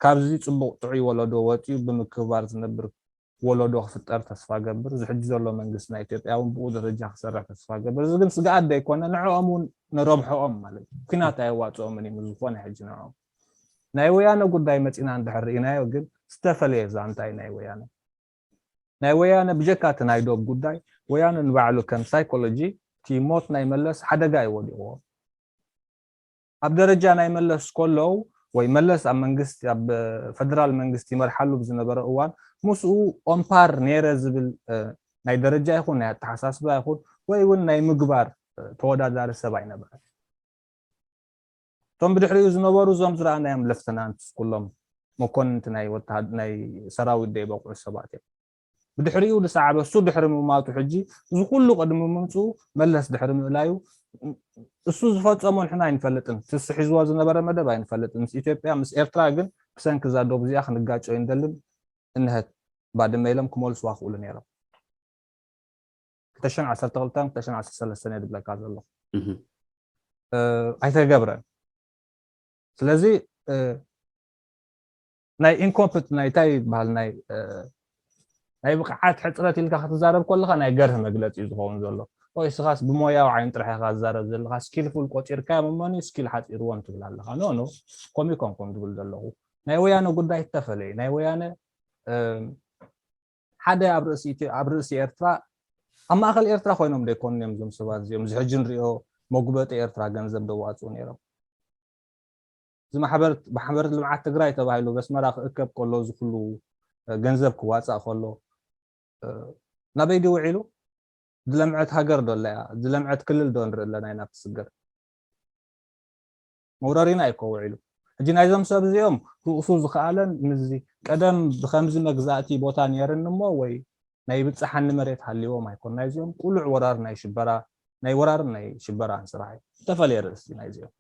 ካብዚ ፅቡቅ ጥዑይ ወለዶ ወፂኡ ብምክብባር ዝነብር ወለዶ ክፍጠር ተስፋ ገብር እዚ ሕጂ ዘሎ መንግስቲ ናይ ኢትዮጵያ እውን ብኡ ደረጃ ክሰርሕ ተስፋ ገብር እዚ ግን ስግኣት ዘይኮነ ንዕኦም እውን ንረብሐኦም ማለት እዩ ኩናት ኣየዋፅኦምን እዩ ዝኾነ ሕጂ ንዕኦም ናይ ወያነ ጉዳይ መፂና እንድሕር ርኢናዮ ግን ዝተፈለየ ዛንታ እዩ ናይ ወያነ ናይ ወያነ ብጀካ እቲ ናይ ዶብ ጉዳይ ወያነ ንባዕሉ ከም ሳይኮሎጂ እቲ ሞት ናይ መለስ ሓደጋ እዩ ወዲቕዎ ኣብ ደረጃ ናይ መለስ ከለዉ ወይ መለስ ኣብ መንግስቲ ኣብ ፈደራል መንግስቲ ይመርሓሉ ብዝነበረ እዋን ምስኡ ኦምፓር ነይረ ዝብል ናይ ደረጃ ይኹን ናይ ኣተሓሳስባ ይኹን ወይ እውን ናይ ምግባር ተወዳዳሪ ሰብ ኣይነበረን እቶም ብድሕሪኡ ዝነበሩ እዞም ዝረኣናዮም ለፍተናንትስ ኩሎም መኮንንቲ ናይ ወተሃድ ናይ ሰራዊት ደይበቕዑ ሰባት እዮም ብድሕሪኡ ዝሰዓበ እሱ ድሕሪ ምማቱ ሕጂ እዚ ኩሉ ቅድሚ ምምፅኡ መለስ ድሕሪ ምእላዩ እሱ ዝፈፀሞ ንሕና ኣይንፈልጥን ስሱ ሒዝዎ ዝነበረ መደብ ኣይንፈልጥን ምስ ኢትዮጵያ ምስ ኤርትራ ግን ብሰንኪ እዛ ዶብ እዚኣ ክንጋጮ ይንደልን እንሀት ባድመ ኢሎም ክመልስዋ ክእሉ ነይሮም ክልተ ሽሕን ዓሰርተ ክልተን ክልተ ሽሕን ዓሰርተ ሰለስተን እየ ዝብለካ ዘለኹ ኣይተገብረን ስለዚ ናይ ኢንኮምፕት ናይ እንታይ ይበሃል ናይ ናይ ብቕዓት ሕፅረት ኢልካ ክትዛረብ ከለካ ናይ ገርህ መግለፂ እዩ ዝኸውን ዘሎ ወይ ስኻስ ብሞያዊ ዓይን ጥራሕ ኢካ ዝዛረብ ዘለካ ስኪልፉል ቆፂርካዮም እሞኒ ስኪል ሓፂርዎም ትብል ኣለካ ኖ ኖ ኮሚኮም ከም ዝብል ዘለኹ ናይ ወያነ ጉዳይ ዝተፈለዩ ናይ ወያነ ሓደ ኣብ ርእሲ ኤርትራ ኣብ ማእከል ኤርትራ ኮይኖም ዶ ይኮኑን እዮም እዞም ሰባት እዚኦም እዚ ሕጂ ንሪኦ መጉበጢ ኤርትራ ገንዘብ ደዋፅኡ ነይሮም እዚ ማሕበር ማሕበር ልምዓት ትግራይ ተባሂሉ በስመራ ክእከብ ከሎ እዚ ኩሉ ገንዘብ ክዋፃእ ከሎ ናበይ ድዩ ውዒሉ ዝለምዐት ሃገር ዶ ኣለያ ዝለምዐት ክልል ዶ ንርኢ ኣለና ኢና ትስገር መውረሪና እዩ ከውዒሉ ሕጂ ናይዞም ሰብ እዚኦም ርእሱ ዝኸኣለን ምስዚ ቀደም ብከምዚ መግዛእቲ ቦታ ነይርኒ እሞ ወይ ናይ ብፅሓኒ መሬት ሃልዎም ኣይኮን ናይዚኦም ቁሉዕ ወራር ናይ ሽበራ ናይ ወራርን ናይ ሽበራን ስራሕ እዩ ዝተፈለየ ርእሲ ናይዚኦም